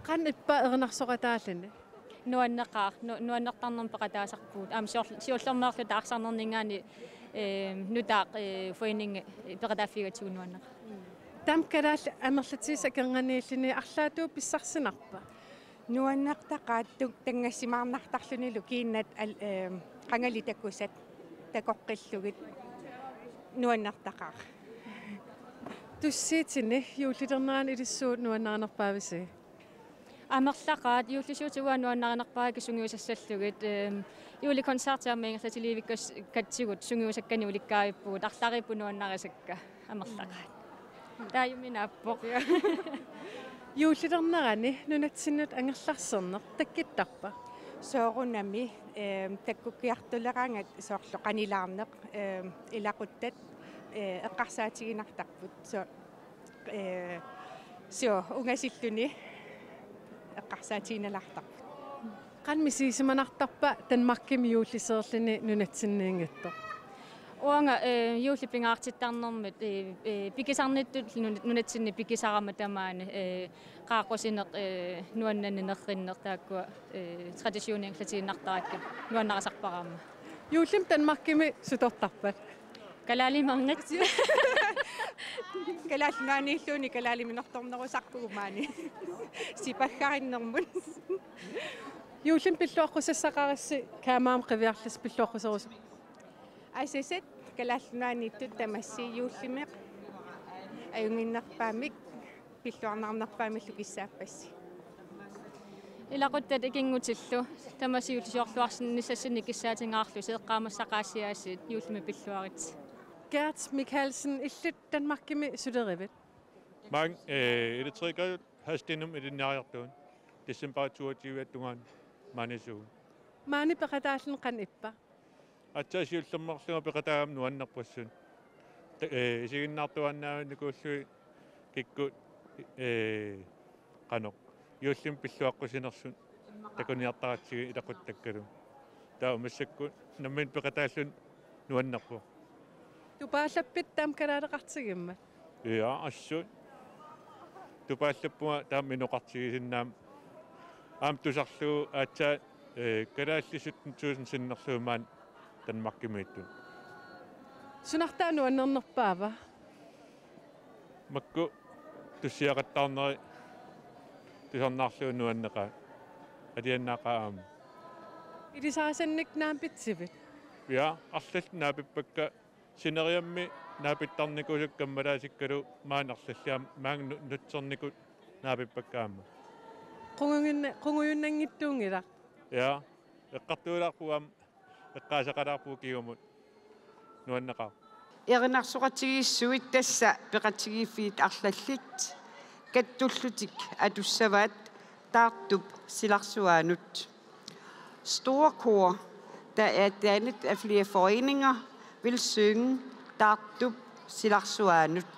Qanoq ippa erinarsoqataalluni? Nuanneqaaq, nu-, nuannertarnermik peqataasarpugut. Aamma sior-, siullermeerluta arsarnerninngaanniit, ee, nutaaq, ee, foreningi, ee, peqataaffigatsigu nuanneqaaq. Taama kalaallit amerlatigisat akornanniilluni arlaatigut pissarsinarpa? Nuannertaqaat, tu-, tanngassimaarnartarlunilu kiinnat al-, ehm, qangali takusat takoqqillugit, nuannertaqaaq. Tussiutini juullilernerani ilissi suut nuannarinerpaavisi? Amerlaqaat, juullisuutit uanga nuannarinerpaakka sungiusassallugit, ehm, juulikoncerti aamma ingerlatiliivikkas-, katsigut sungiusakkanik ulikkaavippugut, arlariipput nuannarisakka. Amerlaqaat. Taajummi naappoq. Juullilernerani nunatsinnut angerlarserneq takkuttarpa? Soorunami, ehm, takkukkiartuleraangat soorlu qanilaarneq, ehm, ilaquttat, eh, eqqarsaatiginartarput. So, eh, so, ungasilluni eqqarsaatiginalaartarput. Qanoq misigissimanartarpa Danmarkimi juulliseerluni nunatsinniinngitsoq? Uanga, eh, juulli pingaartittarnermit, eh, eh, pigisarnittut nun-, nunatsinni pigisarama tamaani, eh, qaaqqusineq, eh, nuannarinneq taakkua, eh, traditioni inglatiinnartarakkit nuannarisarpara aamma. Juullimi Danmarkimi sutortarpat? Kalaalimerngit. Kalaallit Nunaanniilluunniit kalaaliminertornerusarpugut maani. Sipaggarinnermut. Juullimi pilluaqqusassaqarissi kaammaama qiviarlusi pilluaqquserusumik? Asasat Kalaallit Nunaanniittut tamassi juullimi ajunnginnerpaamik pilluarnarnerpaamillu kissaappassi. Ilaquttat ikinngutillu tamassi juullisiorluarsinnissassinnik kissaatingaarlusi eqqaamassaqaassiaasiit juullimi pilluaritsi. Gert Michaelsen, illit Danmarkimi sulerivit? Maanga, eh, elektrikerit Hadstenimi ilinniariartugut. Decembarip toogtyve tungaanut maaniissuugut. Maani peqataalluni qanoq ippa? Aatsaat siullermeerlunga peqataagama nuannerpoq assut. Te-, eh, isiginnaartuaannaavinnikuullugit kikkut, eh, qanoq juullimi pilluaqqusinersut takuniartaratsigit ilaquttakkalu. Taava massakkut nammineq peqataalluni nuannerpoq. Tupaallappit taama kalaaleqartigimmat? Ja, assut. Tupaallappunga taama inoqartigisinnaammat. Aamma tusarlugu aatsaat, eh, kalaallit sytten tusind sinnerlugit maani Danmarkimiittut. Sunartaa nuannernerpaava? Makku tussiaqattaarneri tusarnaarlugu nuanneqaat. Alianaaqaaq aamma. Ilisarisannik naapitsivit? Ja, arlallit naapippakka. Sineriammi naapittarnikuusakka kammalaasikkalu maani arlallit aamma maanga nu-, nutsernikut naapippakka aamma. Qungujunngi-, qungujunnanngitsuunngilaq. Ja, eqqartuilaarpugut aamma, eqqaasaqalaarpugut kingumut. Nuanneqaaq. Erinarsoqatigiissuit tassa peqatigiiffiit arlallit kattullutik atussavaat Taartup silarsuaanut. Store Kor, der er dannet af flere foreninger, vil synge Taartup silarsuaanut.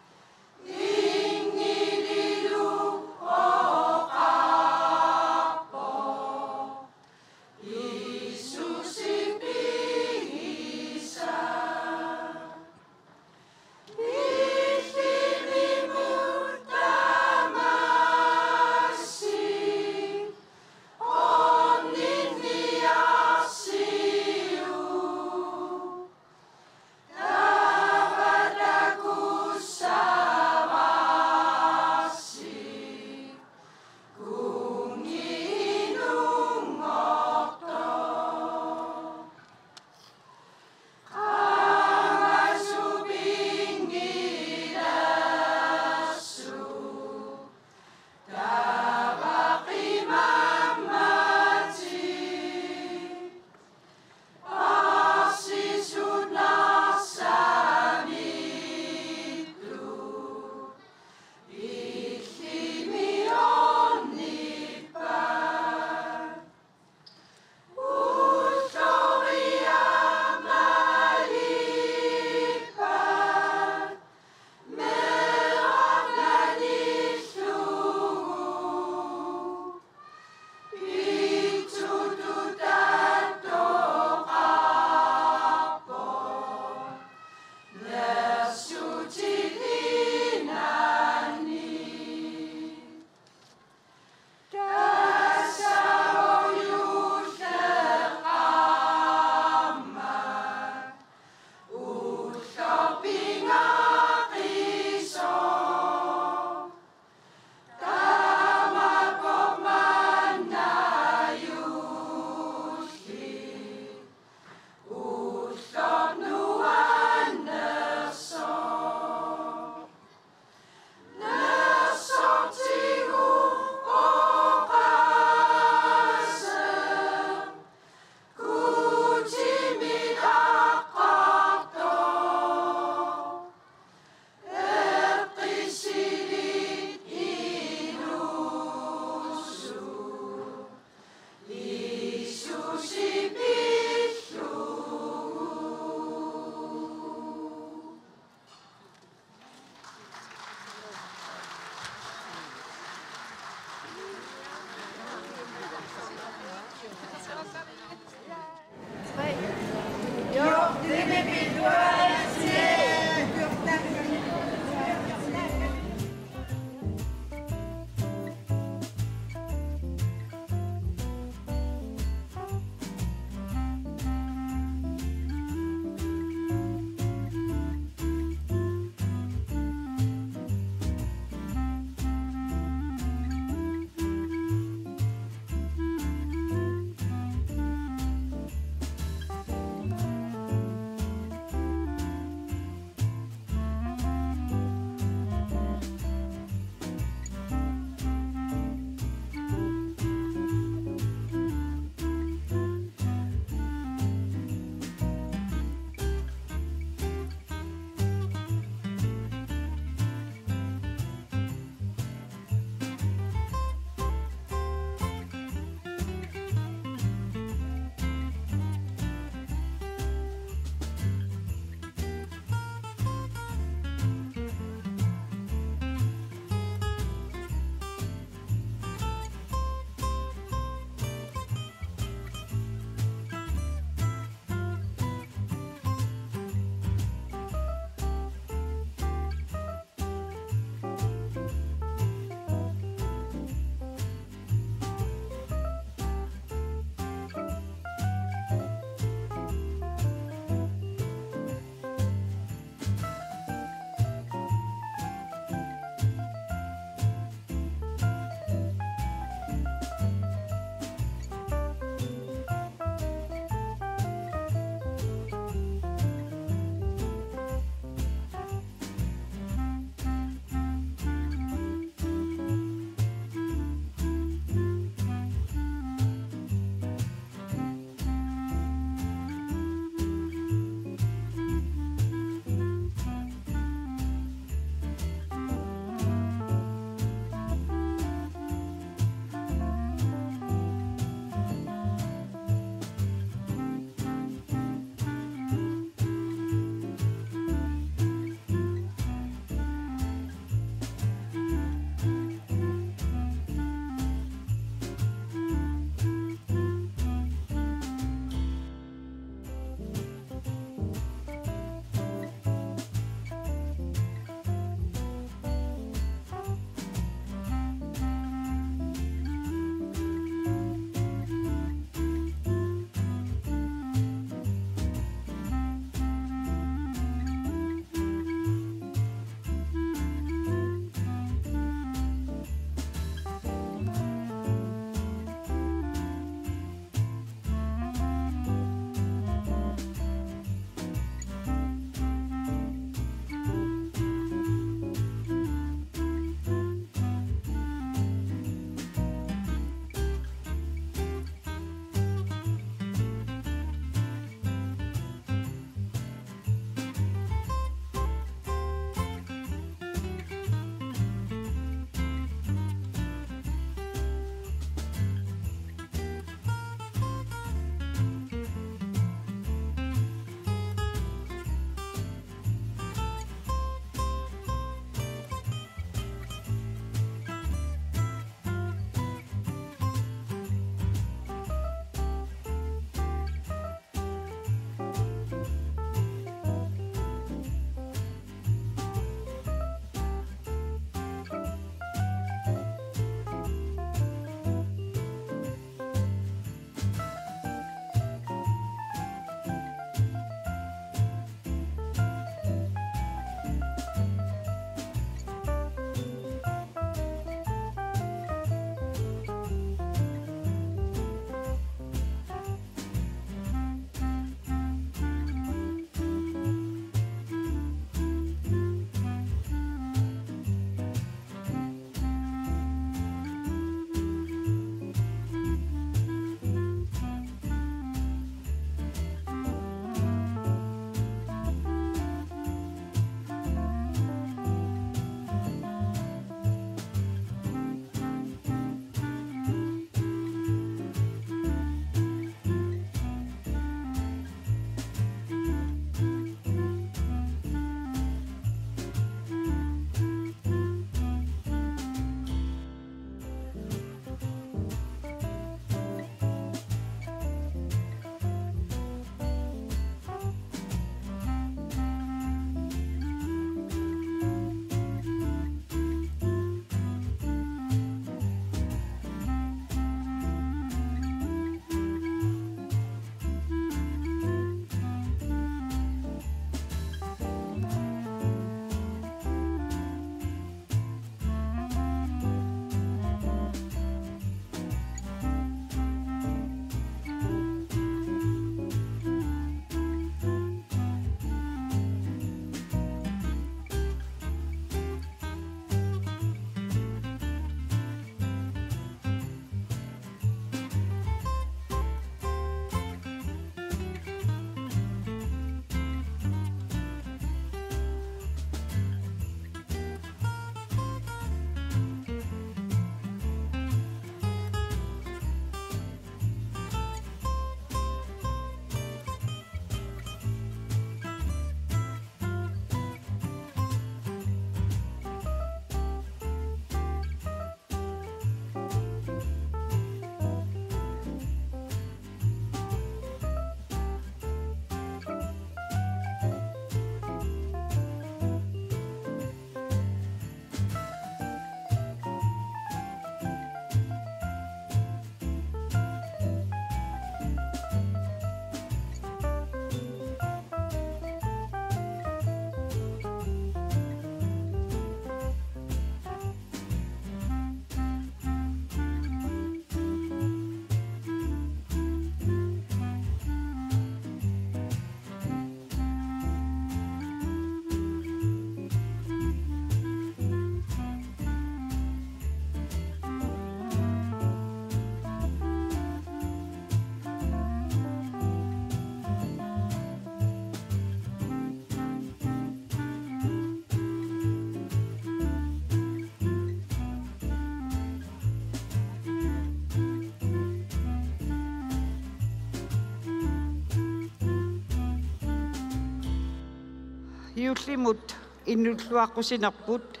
Juullimut innulluaqqusinerput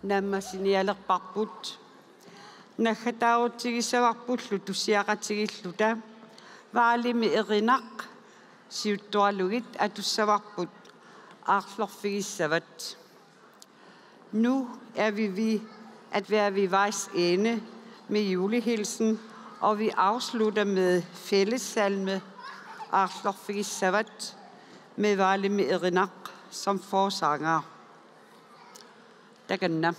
naammassinialerparput. Naggataarutsigissavarpullu tussiaqatigiilluta Valimi Erinaq siuttoralugit atussavarput aarlorfigissavat. Nu er vi ved at være ved vejs ende med julehilsen, og vi afslutter med fællessalme, Aarlorfigissavat, med Valimi Erinaq som forsanger. Takanna.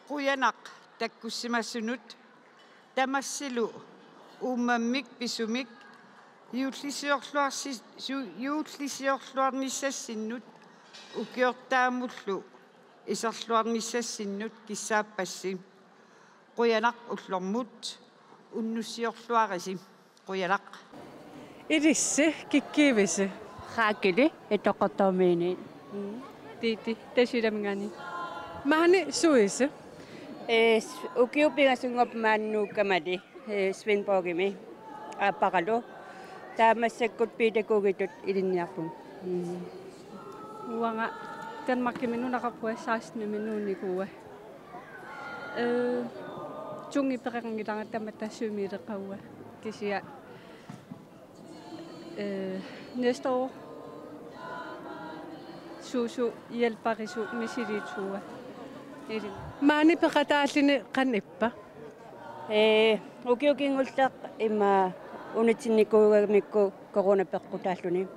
Qujanaq takkussimasunut. Tamassilu uummammik pisumik juullisiorluarsi-, su-, juullisiorluarnissassinnut ukiortaamullu iserluarnissassinnut kissaappassi. Qujanaq ullormut, unnussiorluarisi. Qujanaq. Ilissi, kikkiivisi? Raakili, Ittoqqortoormiini. Tiiti, Tasiilaminngaanniit. Maani suisi? Ee, s-, ukiut pingasunngorput maani Nuukkamali, ee, Svendborgimi aapparalu. Taava massakkut pædagogitut ilinniarpunga. Mm. Uanga Danmarkimi nunaqarpunga, sekstenimi nuunnikuua. Øh, tungi peqanngilanga tamatta sømildeqaua kisianni. Øh, næste år. Susu hjælperisu misiliisuua. Ili. Maani peqataalluni qanoq ippa? Ee, ukioq kingulleq ima unitsinnikuugamikku corona peqqutaalluni.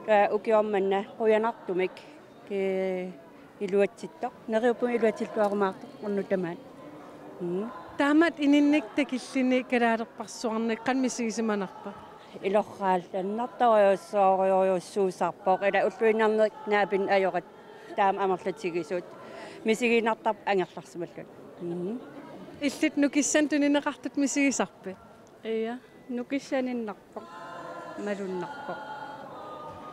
Taava ukioq manna qujanartumik ke iluatsittoq. Neriuppunga iluatsilluarumaartoq unnuk tamaat. Mm. Taamatut ininnik takilluni kalaalerparsuarnik qanoq misigisimanarpa? Ilorraallannartorujussuorujussuusarpoq, ila ulluinnarni naapinneq ajoratta taama amerlatigisut. Misiginartarpoq angerlarsimalluni. Mhm. Illit nukissanik tunineqartut misigisarpit? Ia, nukissaninnerpoq. Malunnarpoq.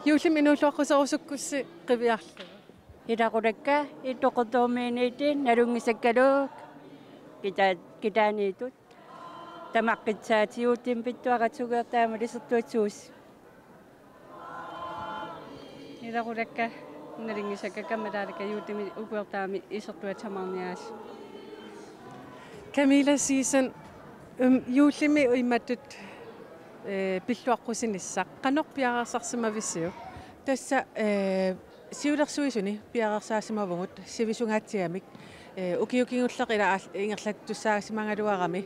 Juullimi inuulluaqquserusukkussi qiviarlugu. Ilaquttakka ittoqqortoormiiniittut nalunngisakkaluaq kita-, kitaaniittut. Tamaqqitsaatigut juullimi pilluaqatigiuartaamut isertuatsuus. Ilaquttakka nalunngisakkakka mataalakka juullimi ukiortaami isertuassamaarniaas. Camilla Siisen, um, juullimi imatut, eh, pilluaqqusinissaq. Qanoq piareersarsimavisiuk? Tassa, eh, siulersuisuni piareersaasimavugut sivisungaatsiamik, eh, ukioq kingulleq ila aal-, ingerlattussaasimangaluarami,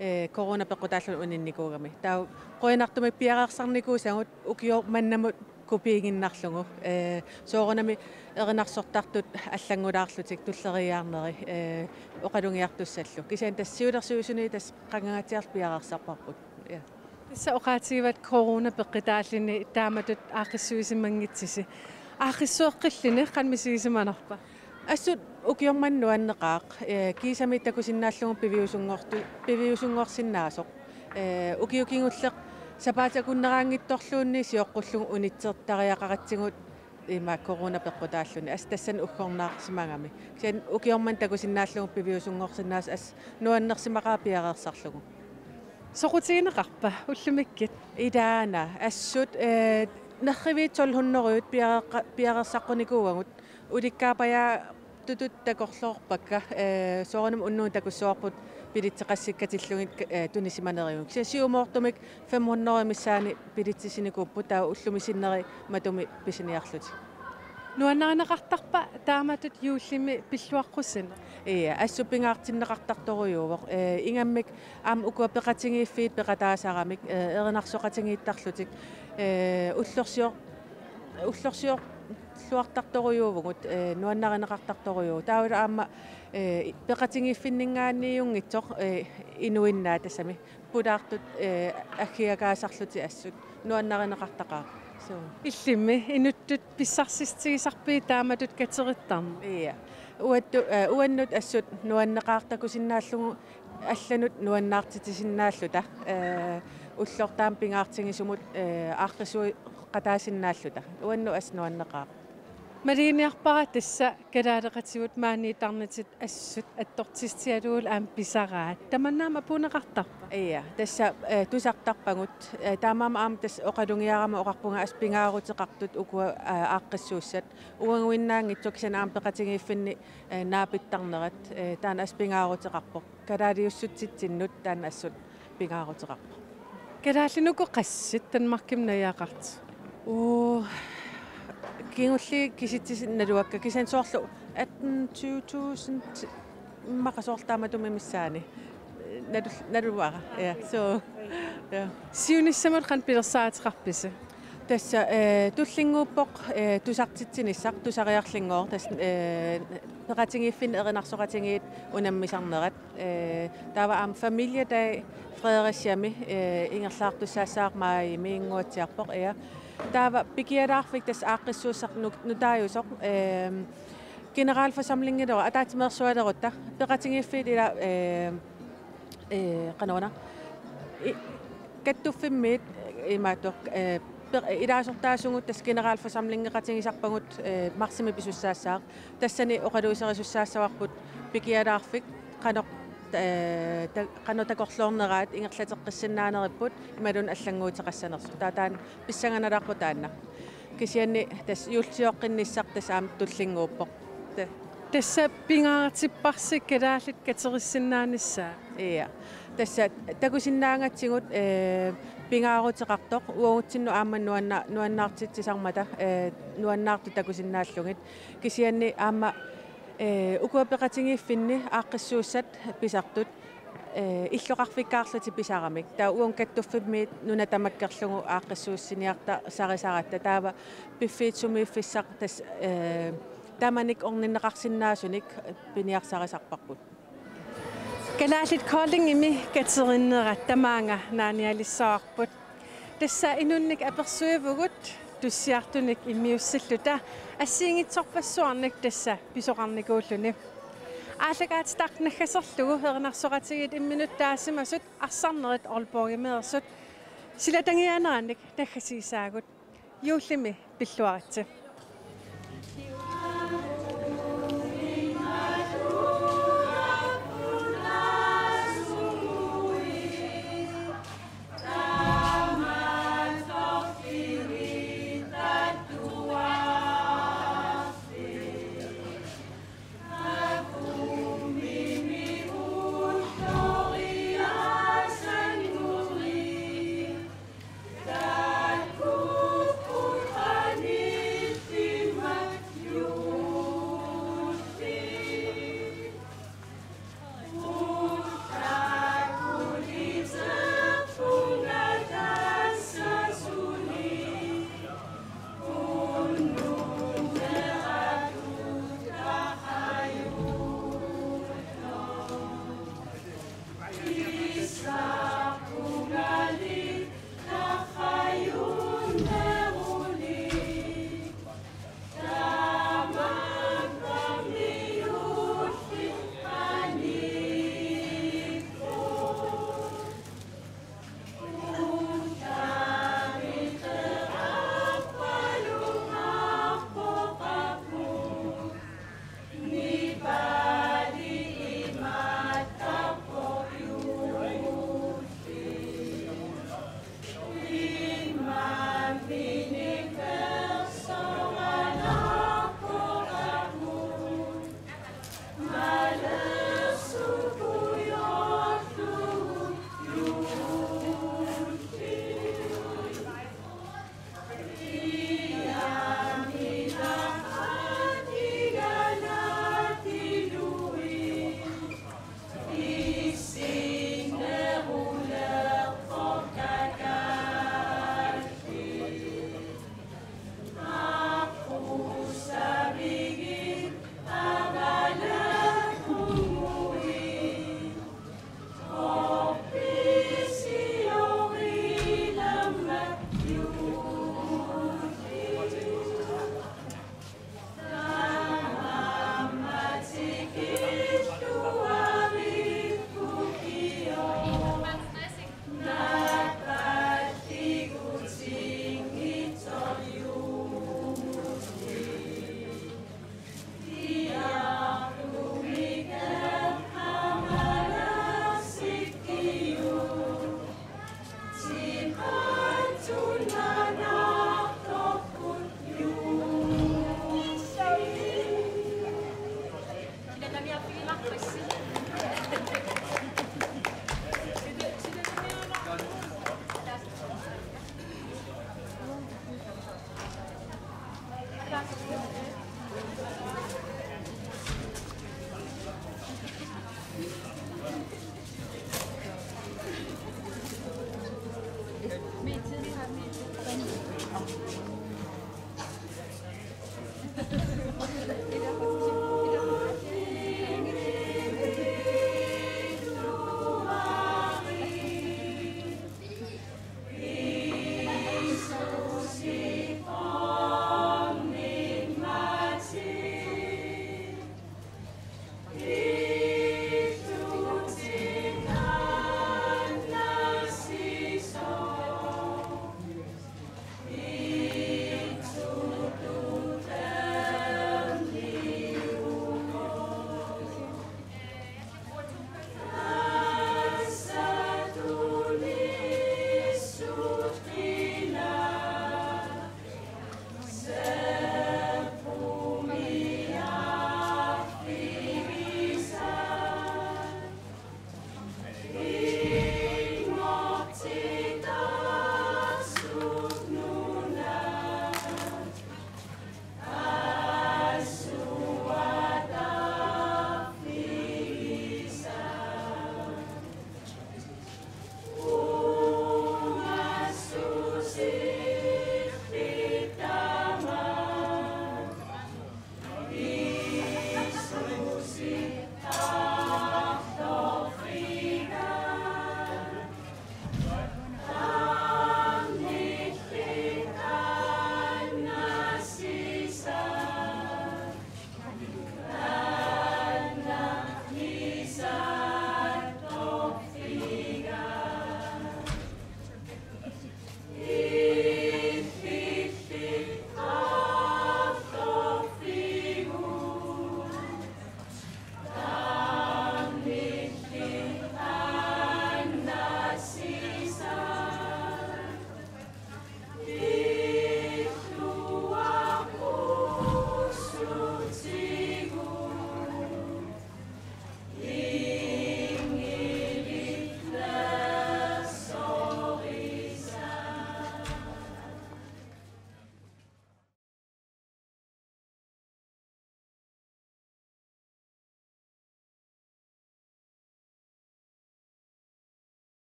eh, corona peqqutaalluni uninnikuugami. Taava qujanartumik piareersarnikuusagut ukioq mannamut kopiiginnarlugu, eh, soorunami erinarsortartut allanngulaarlutik tulleriiaarneri, eh, oqalugiartussallu. Kisianni tassa siulersuisuni tassa qangangaatsiarluta piareersarparput. Ja. Tassa oqaatigivat corona peqqutaalluni taamatut aaqqissuisimanngitsisi. Aaqqissueqqilluni qanoq misigisimanarpa? Assut ukioq manna nuanneqaaq, eh, kiisami takusinnaallugu piviusunngortu-, piviusunngorsinnaasoq. Eh, ukioq kingulleq sapaatip akunneraanngitsorluunniit sioqqullugu unitsertariaqaratsigu ima corona peqqutaalluni. Assut tassani uggornaarsimagami. Kisianni ukioq manna takusinnaallugu piviusunngorsinnaasoq assut nuannersimaqaaq piareersarlugu. Soqutigineqarpa ullumikkut? Ilaana, assut, eh, nerriviit tolv hundrede piareerqa-, piareersaqqunikuuagut, ulikkaapajaatutut takorloorpakka, eh, soorunami unnugu takussavarput billetsit qassikka katillugit, eh, tunisimanerivut. Kisianni siumoortumik fem hundrede missaani billetsit sinikuupput, taava ullumi sinneri matumi pisiniarlutik. Nuannarineqartarpa taamatut juullimi pilluaqqusineq? Ia, assut pingaartinneqartartorujuuvoq. Eh, ingammik aamma ukua peqatigiiffiit peqataasaramik, eh, erinarsoqatigiittarlutik, eh, ullorsior-, ullorsiorluartartorujuuvugut, eh, nuannarineqartartorujuuvoq. Taavalu aamma, eh, peqatigiiffinninngaanniijunngitsoq, eh, inuinnaat tassami pulaartut, eh, aggiagaasarlutik assut nuannarineqartaqaaq. Suu. Illimmi inuttut pissarsissutigisarpigit taamatut katerittarneq? Ia. Uattut, eh, uannut assut nuanneqaaq takusinnaallugu allanut nuannaartitsisinnaalluta, eh, ullortaami pingaartigisumut, eh, aaqqissueqataasinnaalluta. Uannut assut nuanneqaaq. Maluginiarpara tassa kalaaleqatigut maaniittarnitit assut attortissutigalugulu aamma pisaraat. Tamanna aamma apuunneqartarpa? Ia, tassa, eh, tusartarpagut, eh, taamaammat aamma tassa oqalugiarama oqarpunga assut pingaaruteqartut ukua, eh, aaqqissuussat. Uaguinnaanngitsoq kisianni aamma peqatigiiffinni, eh, naapittarnerat, eh, taanna assut pingaaruteqarpoq. Kalaaliussutsitsinnut taanna assut pingaaruteqarpoq. Kalaallit uku qassit Danmarkimi najugaqartut? Uu, kingulliit kisitsisit naluakka, kisianni soorlu atten tyve tusind immaqa soorlu taamatut missaani. Nalu-, naluara. Ja, suu. Ja. Siunissamut qanoq pilersaaruteqarpisi? Tassa, eh, tullinnguuppoq, eh, tusartitsinissaq, tusariarlunngooq, tassa, eh, peqatigiiffinni erinarsoqatigiit unammisarnerat. Eh, taava aamma Familie Dag Fredericiami, eh, ingerlaartussaassaaq maajimi inguatsiarpoq, ja. Taava Pikialaarfik tassa aaqqissuussaq nu-, nutaajusoq, eh, generalforsamlingilu ataatsimeersualerutta peqatigiiffiit ila, eh, eh, qanoruna. I-, kattuffimmiit imaattoq, eh, pe-, ilaasortaasugut tassa generalforsamlingeqatigisarpagut, eh, marsimi pisussaassaaq. Tassani oqaluuserisussaassavarput Pikialaarfik qanoq, eh, ta-, qanoq takorloorneraat ingerlateqqissinnaaneripput imaluunniit allannguuteqassanersoq. Taava taanna pissanganalaarpoq taanna. Kisianni tassa juullisiorqinnissaq tassa aamma tullinnguuppoq. Ta-. Tassa pingaartipparsi kalaallit katerissinnaanissaat. Ja. Tassa takusinnaagatsigut, eh, pingaaruteqartoq uagutsinnut aamma nuanna-, nuannaartitsisarmata, eh, nuannaartut takusinnaallugit. Kisianni aamma, eh, ukua peqatigiiffinni aaqqissuussat pisartut, eh, illoqarfikkaarlutik pisaramik. Taava uagut kattuffimmiit nuna tamakkerlugu aaqqissuussiniartarisaratta. Taava piffiit sumiiffissaq tassa, eh, tamanit orninneqarsinnaasunik piniarsarisarparput. Kalaallit Koldingimi katerinnerat tamaanga naanialissavarput. Tassa inunnik apersuivugut tussiartunik immiussilluta assigiinngitsorpassuarnik tassa pisoqarnikuulluni. Aallakaatitaq naggaserlugu erinarsoqatigiit imminut taasimasut arsarnerit Aalborgimeersut silatagiaaneranik naggasiisaagut. Juullimi pilluaritsi.